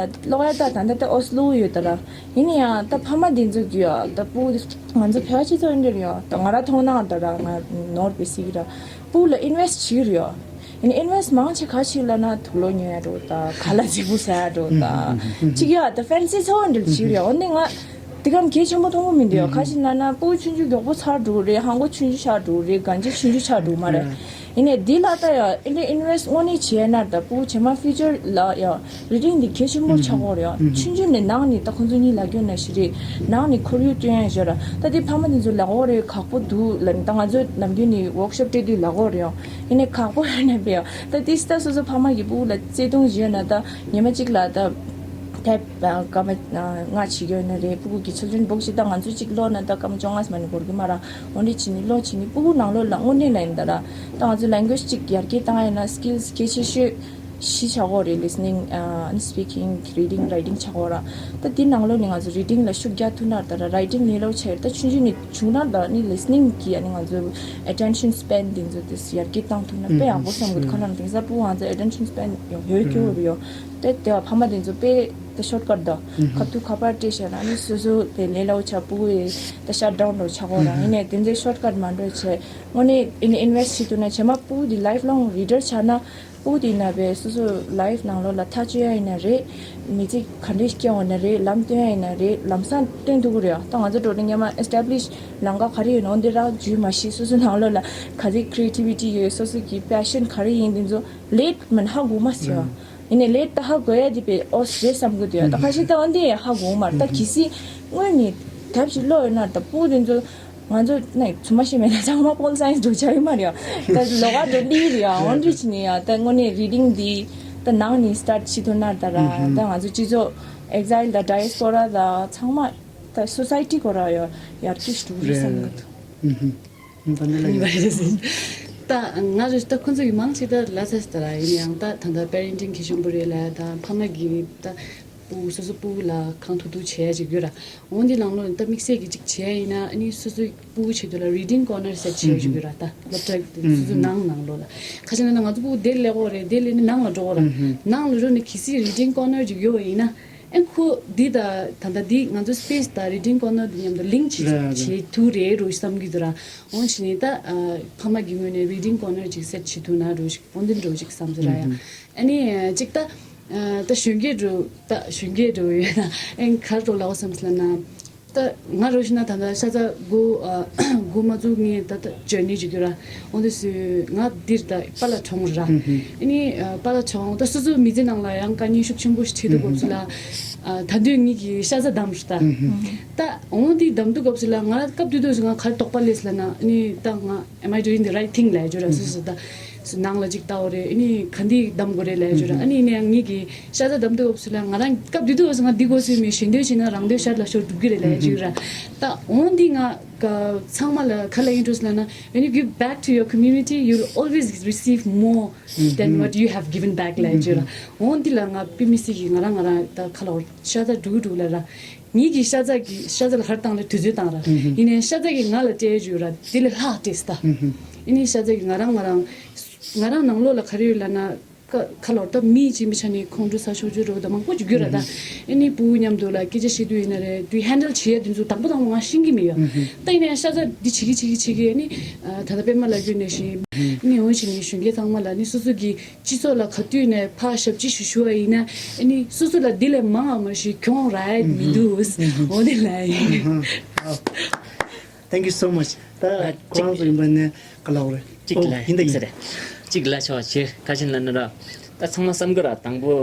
ཀློག་ཡ་ད་ད་ད་ད་ཨོ་སི་ལུ་ཡོད་ད་ར། ཡིན་ཡང་ད་ཕ་མ་དེ་ཚོ་གི་ཡོ་ད་སྤུ་ང་ཚོ་ཕལ་ཆེར་ཚོ་འདིར་ཡོ་ད་ང་ར་མཐོང་ན་ད་ར་ང་ནོར་བེ་སི་གི་ར་སྤུ་ལ་ཨིན་ཝེ་སི་ཊི་བྱེད་ཀྱི་རེད་ཡོ། ཡིན་ཨིན་ཝེ་སི་ཊི་མང་ཆེ་ག་ཞིག་ལབ་ན་དུག་ལོག་ཉོ་ཡ་འགྲོ་ད་ཁ་ལག་རྫིག་པོ་ཟ་ཡ་འགྲོ་ད་ཅིག་ཡོ་ད་ཕེན་སི་ཚོ་འདྲ་བྱེད་ཀྱི་རེད་ཡོ། འོན་ཏེ་ང་དེ་གམ་གལ་ཆེན་པོ་མཐོང་གི་མི་འདུག་ཡོ། ག་ཞིག་ལབ་ན་སྤུ་ཆུང་ཆུང་མགྱོགས་པོ་ཚར་འགྲོ་རེད། ཧང་གོ་ཆུང་ཆུང་ཆགས་འགྲོ་རེད། གན་རྒྱ་ཆུང་ཆུང་ཆགས་འགྲོ་མ་རེད། ཡིན་ནའི་འདི་ལ་ད་ཡང་ཨིན་ཌི་ཨིན་ཝེ་སི་དངོས་གནས་བྱས་ན་ད་ཕྲུ་གུ་ཇེ་མང་ཕིའུ་ཅར་ལ་ཡང་རི་ཌིང་འདི་གལ་ཆེན་པོ་ཆགས་ཀྱི་ཡོད་རེད་ཡ། ཆུང་ཆུང་ནས་ནང་ནས་ད་ཁོང་ཚོ་གཉིས་ལབ་རྒྱུ་ན་ཞིག་རེད། ནང་ནས་ཁོར་ཡུག་སྟོན་ཡ་ཞོར་ད་དེ་ཕ་མ་དེ་ཚོ་ལབ་ཀྱི་ཡོད་རེད། ཁག་པོ་འདུག་ལབ། ད་ང་ཚོ་ནམ་རྒྱུན་ནས་ཝོག་ཤོབ་སྤྲད་དུས་ལབ་ཀྱི་ཡོད་རེད་ཡ། ཡིན་ནའི་ཁག་པོ་རེད་ན་བས་ཡ། ད་དེ་ད་སོ་སོ་ཕ་མ་གིས་ཕྲུ་གུ་ལ་བརྩེ་དུང་བྱས་ན་ད་ཉི་མ་གཅིག་ལ་ད་ཐེབས་སྐར་མ་ལྔ་བྱེད་ཀྱི་ཡོད་ན་རེད། ཕྲུ་གུ་གི་ཆིལ་ཌྲན་བོག་སི་ད་ང་ཚོ་གཅིག་ཀློག་ན་ད་སྐར་མ་བཅོ་ལྔ་ཙམ་ནས་འགོར་གི་མ་རེད། འོ་འདྲ་བྱས་ནས་ཀློག་བྱས་ནས་ཕྲུ་གུ་ནང་ལོགས་ལ་དངོས་གནས་ལ་ཡིན་ད་ར། ད་ང་ཚོ་ལེང་གུ་ཨེཇ་གཅིག་ཡར་རྒྱས་བཏང་ཡ་ཡིན་ན་སི་ཀིལ་སི་གལ་ཆེ་ཤོས་བཞི་ཆགས་ཀྱི་ཡོད་རེད། ལི་སི་ནིང་ཨ་སི་པི་ཀིང་རི་ཌིང་རའི་ཊིང་ཆགས་ཀྱི་ཡོད་ར། ད་དེ་ནང་ལོགས་ནས་ང་ཚོ་རི་ཌིང་ལ་ཤུགས་རྒྱག་ཐུབ་ན་ད་ར་རའི་ཊིང་ལས་སླ་པོ་ཆགས་ཡོད་རེད། ད་ཆུང་ཆུང་ནས་བྱུང་ན་ད་ནི་ལི་སི་ནིང་གི་ཨ་ནི་ང་ཚོ་ཨེ་ཊེན་ཤན་སི་པེན་དེ་ཚོ་དེ་ཡར་རྒྱས་བཏང་ཐུབ་ན་དཔེ་ཡག་པོ་བསམ་གི་འདུག་ཁ་ནང་དེང་སང་ཕྲུ་གུ་ང་ཚོ་ཨེ་ཊེན་ཤན་སི་པེན་ཡང་ཡོད་སྐྱོ་བོ་ཡོད། དེ་དེ་བ་ཕ་མ་དེ་ཚོ་དཔེ་དེ་ཤོར་ཀཊ་དང་ཁ་ཐུག་ཁ་པར་སྤྲད་བྱས་ན་ནི་སོ་སོ་དེ་ལས་སླ་པོ་ཆགས། ཕྲུ་གུ་ཡི་དེ་ཤཊ་ཌའུན་རོ་ཆགས་ཀྱི་ཡོད་ར། ཡིན་ནའི་དེ་ཚོ་ཤོར་ཀཊ་མ་འགྲོ་བྱས་དངོས་གནས་ཨིན་ཨིན་ཝེ་སི་ཊི་བྱེད་ཐུབ་ན་བྱས་མ་ཕྲུ་གུ་དེ་ལའིཕ་ལོང་རི་ཌར་ཆགས་ན་ཕྲུ་གུ་དེ་ཡིན་ན་བས་སོ་སོ་ལའིཕ་ནང་ལོགས་ལ་ཐག་གཅོད་ཡ་ཡིན་ན་རེད། མི་ཚེ་ག་འདྲས་སྐྱེལ་འོང་ན་རེད། ལམ་སྟོན་ཡ་ཡིན་ན་རེད། ལམ་སང་སྟོན་ཐུབ་ཀྱི་རེད་ཡ། ད་ང་ཚོ་འགྲོ་དུས་སྔོན་མ་ཨེ་སི་ཊེབ་ལིཤ་ལམ་ཁ་ག་རེ་ཡོད་ནོ་འདི་རང་འཇུས་མ་ཤེས། སོ་སོ་ནང་ལོགས་ལ་ག་ཚོད་ཁི་རི་ཨེ་ཊི་བི་ཊི་ཡོད། སོ་སོ་གི་པེ་ཤན་ག་རེ་ཡིན་དེ་ཚོ་ལེཊ་མིན་ཧ་གོ་མ་སོང་། ཡིན་ནའི་ལེཊ་ད་ཧ་གོ་ཡ་དེ་པས་ཨོ་རེད་བསམ་གི་འདུག་ཡ། ད་ཁ་ཤས་ད་འོན་ཏེ་ཧ་གོ་མ་རེད། ད་གལ་སྲིད་དངོས་ནས་ཐབས་ཤིག་བློ་ཡོད་ན་ད་ཕྲུ་གུ་དེ་ཚོ་ང་ཚོ་ནས་ཚུ་མ་ཤེས་མེད་ན་ཚང་མ་ཕོལ་སའེན་སི་འགྲོ་ཆ་ཡོད་མ་རེད་ཡ། ད་ལོགས་ཀ་འགྲོ་འདི་རེད་ཡ། འོན་ཏེ་བྱས་ནས་ཡ་ད་དངོས་གནས་རི་ཌིང་འདི་ད་ནང་ནས་སི་ཊར་ཊི་བྱེད་ཐུབ་ན་ད་ར་ད་ང་ཚོ་སྤྱི་ཚོགས་ཨེག་ཛའིལ་དང་ཌ་ཡ་སི་པོ་ར་དང་ཚང་མ་ད་སོ་སའི་ཊི་སྐོར་ར་ཡ་ཡར་རྒྱས་ཤིག་འགྲོ་གི་རེད་བསམ་གི་འདུག་ད་ནི་ལ་ཡིན་པ་རེད། ད་ང་རེ་ད་ཁོང་ཚོ་གི་མང་ཆེ་ད་ལ་ཚ་ད་ར་ཡིན་ཡང་ད་ད་ད་པེ་རེན་ཊིང་གལ་ཆེན་པོ་རེད་ལ། ད་ཕ་མ་གི་ད་ཕྲུ་གུ་སོ་སོ་ཕྲུ་གུ་ལ་གང་ཐུབ་ཐུབ་བྱེད་ཡ་ཅིག་ཡོད་ར། འོན་ཏེ་ནང་ལོགས་ད་དམིགས་བསལ་གྱི་ཅིག་བྱེད་ཡ་ཡིན་ན་ཨ་ནི་སོ་སོའི་ཕྲུ་གུ་ཆེད་དུ་ལ་རི་ཌིང་ཀོར་ནར་སེ་ཊི་བྱེད་ཡ་ཅིག་ཡོད་ར། ད་སློབ་གྲྭ་སོ་སོ་ནང་ནང་ལོགས་ལ་ཁ་ཤས་ན་ན་ང་ཚོ་ཕྲུ་གུ་དེ་སླེབས་ཀྱི་ཡོད་རེད། དེ་སླེབས་ནས་ནང་ལ་འགྲོ་གི་ཡོད་ར། ནང་ལ་འགྲོ་ནས་གལ་སྲིད་རི་ཌིང་ཀོར་ནར་ཅིག་ཡོད་པ་ཡིན་ན། ཨེ་ཁོ་འདི་ད་ད་ལྟ་འདི་ང་ཚོ་སི་པེ་སི་དང་རི་ཌིང་ཀོར་ནར་འདི་མཉམ་དུ་ལིང་ཀི་བྱེད་ཐུབ་རེད་རོ་བསམ་གྱི་འདུག་ར། འོན་ཅི་ནི་ད་ཕ་མ་གི་ངོས་ནས་རི་ཌིང་ཀོར་ནར་ཅིག་སེ་ཊི་བྱེད་ཐུབ་ན་རོ་ཞིག་འོན་ཏེ་འགྲོ་ཞིག་བསམ་ཟེར་ར་ཡ། ཨ་ནི་ཅིག་ད་ད་གཞོན་སྐྱེས་འགྲོ་ད་གཞོན་སྐྱེས་འགྲོ་ཡོད་ན་ཨེ་ག་རེ་འགྲོ་ལ་འོ་བསམ་ཟེར་ན། ད་ང་རོ་ཞིག་ན་ད་ལྟ་ཤ་ཚ་གོ་གོ་མ་བཙུགས་ངས་ད་ལྟ་ཇར་ནི་བྱེད་རྒྱུ་ར། འོ་འདི་སུ་ང་འདིར་ད་པཱ་ལགས་གྲོངས་ར། ཨ་ནི་པཱ་ལགས་གྲོངས་ད་སོ་སོའི་མི་ཚེ་ནང་ལ་ཡང་དཀའ་ངལ་ཤུགས་ཆེན་པོ་ཞིག་འཕྲད་དུས་སྐབས་སུ་ལ་ད་དུང་ངེད་ཀྱི་ཤ་ཚ་བདམས་ར་ད། ད་འོ་འདི་བདམས་དུས་སྐབས་སུ་ལ་ང་སྐབས་དེ་དུས་སུ་ང་ག་རེ་དོགས་པ་སླེབས་ལ་ན་ཨ་ནི་ད་ང་am I doing the right thing ལ་ཡ་ཇོ་ར་སུ་སུ་ད་སུ་ནང་ལ་ཅིག་ལྟ་བ་རེད། ཨ་ནི་ག་འདི་བདམས་དགོས་རེད་ལ་ཡ་ཇོ་ར། ཨ་ནི་ནས་ངེད་ཀྱི་ཤ་ཚ་བདམས་དུས་སྐབས་སུ་ལ་ང་རང་སྐབས་དེ་དུས་སུ་ང་འདི་དགོས་སུ་མི་ཞེ་འདོད་བྱས་ན་རང་འདོད་ཤར་ལ་ཤོར་འགྲུབ་ཀྱི་རེད་ལ་ཡ་ཇོ་ར། ད་འོ་འདི་ང་ཚང་མ་ལ་ག་ལ་ཡིན་འགྲོ་སི་ལ་ན། When you give back to your community, you'll always receive more than what you have given back ལ་ཡ་ཇོ་ར། འོ་འདི་ལ་ང་དཔེ་མི་སྲིད་ཀྱི་ང་རང་ང་རང་ད་ཁ་ལོ་ཤ་ཚ་འགྲུག་འགྲུག་ལ་ར། ངེད་ཀྱི་ཤ་ཚ་གི་ཤ་ཚ་ལ་ཧར་བཏང་ལ་དུས་ཚོད་བཏང་ར། ཡིན་ནའི་ཤ་ཚ་གི་ང་ལ་སྤྲད་ཡོད་ར་དེ་ལས་ལྷག་སྤྲད་སི་ད། ཡིན་ནའི་ཤ་ཚ་གི་ང་རང་ང་རང་ང་རང་ནང་ལོགས་ལ་ག་རེ་ཡོད་ལ་ན། ཁ་ཁ་ལོར་ད་མི་གཅིག་མི་ཆ་ནས་ཁོང་ཁྲོ་ཟ་ཆོག་ཆོག་རོགས་ད་མང་པོ་ཅིག་རྒྱུ་ར་ད། ཨེ་ནི་བུ་མཉམ་དུ་ལ་སྐད་ཆ་བཤད་དུས་ཡིན་ན་རེད་དུས་ཧན་ཌལ་བྱེད་ཡ་དེ་ཚོ་དང་པོ་དང་པོ་ང་ཤེས་ཀྱི་མི་ཡོད། ད་ཡིན་ནའི་ཤ་ཚ་འདི་བྱེད་ཀྱི་བྱེད་ཀྱི་བྱེད་ཀྱི་ཨེ་ནི་ད་ལྟ་པད་མ་ལ་རྒྱུ་ནས་ཤེས་ཨེ་ནི་འོན་ཞིག་ནི་གཞོན་སྐྱེས་ཚང་མ་ལ་ནི་སོ་སོ་གི་སྤྱི་ཚོགས་ལ་ག་དུས་ནས་ཕར་ཞབས་ཕྱི་ཞུ་ཞུ་བ་ཡིན་ན་ཨེ་ནི་སོ་སོ་ལ་འདི་ལས་མང་བ་མ་ཞིག་གྱོང་རག་ཡ་མི་འདུག་འོ་དེ་ལ་ཡིན། Thank you so much. ད་ཁོ་རང་ཚོ་ཡིན་པ་ནས་ག་ལ་འོ་རེད། གཅིག་ལ་ཡིན་ད་ཟེར་རེད། གཅིག་ལ་ཆོག་ཆེ་ཁ་ཆེན་ལ་ནི་ར། ད་ཚང་མ་བསམ་གི་ར་དང་པོ་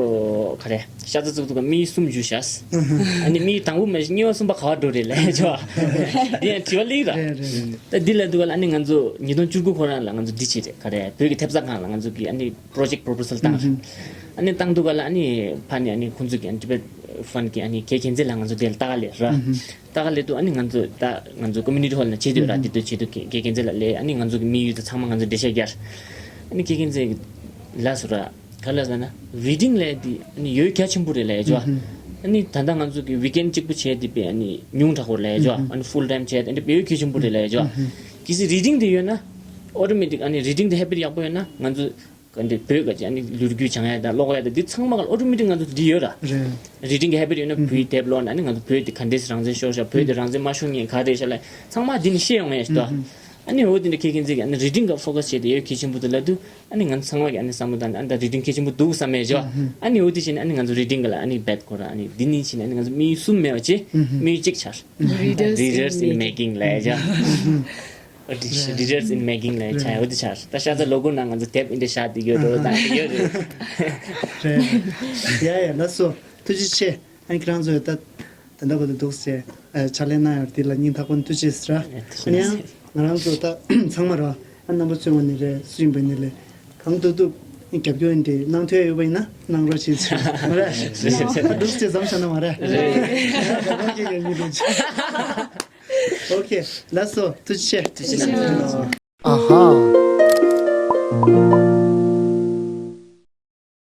ག་རེ་ཤ་ཚ་བཙུགས་འདུག་ག་མི་གསུམ་བཞུགས་ཤག་ཨ་ནི་མི་དང་པོ་མ་གཉིས་པ་གསུམ་པ་ག་བ་འགྲོ་རེད་ལས་ཆོག་འདི་ཡང་དྲི་བ་ལིག་ར། ད་འདི་ལ་འདུག་ག་ལ་ཨ་ནི་ང་ཚོ་ཉིས་སྟོང་བཅུ་དགུ་ཁོ་རང་ལ་ང་ཚོ་འདི་བྱེད་རེད་ག་རེ་བོད་ཀྱི་ཐེབས་རྩ་ཁང་ལ་ང་ཚོ་གི་ཨ་ནི་པྲོ་ཇེག་པོ་རོ་པོ་སལ་བཏང་ར། ཨ་ནི་བཏང་འདུག་ག་ལ་ཨ་ནི་ཕ་ནི་ཨ་ནི་ཁོང་ཚོ་གི་ཨ་ནི་ཊི་བེཊ་ཕན་གི་ཨ་ནི་དགེ་རྒན་རྩེ་ལ་ང་ཚོ་དེ་ལ་ལྟ་ག་ལས་ར། ད་ག་ལས་དུ་ཨ་ནི་ང་ཚོ་ད་ང་ཚོ་ཀོ་མུ་ནི་ཊི་ཧོལ་ནང་བྱེད་དུས་ར་དེ་དུ་བྱེད་དུ་དགེ་རྒན་རྩེ་ལ་ལས་ཨ་ནི་ང་ཚོ་གི་དམིགས་ཡུལ་དུ་ཚང་མ་ང་ཚོ་འགྲེལ་བཤད་རྒྱག་ཨ་ནི་དགེ་རྒན་རྩེ་ལ་སུ་ར་ག་ལ་ཟ་ན་རི་ཌིང་ལས་དེ་ཨ་ནི་ཡོད་གལ་ཆེན་པོ་རེད་ལས་ཇོ། ཨ་ནི་ད་ལྟ་ང་ཚོ་གི་ཝིག་ཨེན་ཌི་གཅིག་པུ་བྱས་དེ་པས་ཨ་ནི་ཉུང་དྲགས་པོ་ལས་ཇོ། ཨ་ནི་ཕུལ་ཊའིམ་བྱས་དེ་ཨ་ནི་དཔེ་ཡོད་གལ་ཆེན་པོ་རེད་ལས་ཇོ། གལ་སྲིད་རི་ཌིང་དེ་ཡོད་ན་ཨོ་ཊོ་མེ་ཊིག་ཨ་ནི་རི་ཌིང་དེ་ཧེ་བིཊ་ཡག་པོ་ཡོད་ན་ང་ཚོ་ག་འདི་བོད་ག་ཅི་ཨ་ནི་ལོ་རྒྱུས་སྦྱང་ཡ་དང་ཀློག་ཡ་དང་འདི་ཚང་མ་ག་ལ་ཨོ་ཊོ་མེ་ཊིག་ང་ཚོ་འདི་ཡོད་ར། རེད། རི་ཌིང་གི་ཧེ་བིཊ་ཡོད་ན་བོད་དེབ་ཀློག་ན་ཨ་ནི་ང་ཚོ་བོད་དེ་ག་འདྲས་རང་བཙན་ཤོར་ཤག་བོད་དེ་རང་བཙན་མ་ཤོར་ངེས་ག་རེ་ཤག་ལ་ཚང་མ་འདི་ནི་ཤེས་ཡོང་ངེས་ཤག་ཏོ། ཨ་ནི་འོ་དེ་འདྲ་ཁེ་ཁེ་འཛིག་ཨ་ནི་རི་ཌིང་ག་ཕོ་ཀ་སི་བྱས་ཏེ་ཡོད་གལ་ཆེན་པོ་འདུག་ལབ་དུས་ཨ་ནི་ང་ཚོ་ཚང་མ་གི་ཨ་ནི་བསམ་བློ་བཏང་ནས་ཨ་ནི་ད་རི་ཌིང་གལ་ཆེན་པོ་འདུག་བསམ་མེད་ཅོ། ཨ་ནི་འོ་དེ་བྱས་ནས་ཨ་ནི་ང་ཚོ་རི་ཌིང་ག་ལ་ཨ་ནི་བེད་ཁོ་ར་ཨ་ནི་འདི་ནི་བྱས་ནས་ཨ་ནི་ང་ཚོ་མི་གསུམ་མེད་པ་བྱས་མི་གཅིག་ཆགས། Readers in making ལབ་ཡ་ཅོ། Details in making ལབ་བྱ་ཡོད་དེ་ཆགས། ད་ཤ་ཚ་ལོ་དགུ་ནང་ང་ཚོ་དེབ་འདི་འདྲ་བཞག་བསྡད་ཡོད་འགྲོ། ད་འདི་ཡོད་རེད། རེད། ཡ་ཡ། ལགས་སོ། ཐུགས་རྗེ་ཆེ། ཨ་ནི་ཁྱེད་རང་ཚོས་ད་ད་ལྟ་བར་དུ་འདུག་སེ་ཨ་ཕྱག་ལས་གནང་ཡོད་འདི་ལ་སྙིང་ཐག་པ་ནས་ཐུགས་རྗེ་ཆེ་ཟེར། ཨ་ནི་ཡང་ང་རང་ཚོ་ད་ཚང་མ་ར་ཨ་རྣམ་པ་ཚོའི་ངོས་ནས་རེད། སུ་ཡིན་པ་ཡིན་ནའི་རེད། གང་ཐུབ་ཐུབ་རྒྱབ་སྐྱོར་འདི་གནང་ཐུབ་ཡ་ཡོད་པ་ཡིན་ན་གནང་རོགས་བྱེད་ཟེར། མ་རེད། ད་འདུག་སེ་མཚམས་བཞག་ན་མ་རེད། རེད། ད་གང་གི་ཡང་མི་འདུག་ཨོ་ཁེ། ལགས་སོ། ཐུགས་རྗེ་ཆེ། ཐུགས་རྗེ་ཆེ། ཨ་ཧ།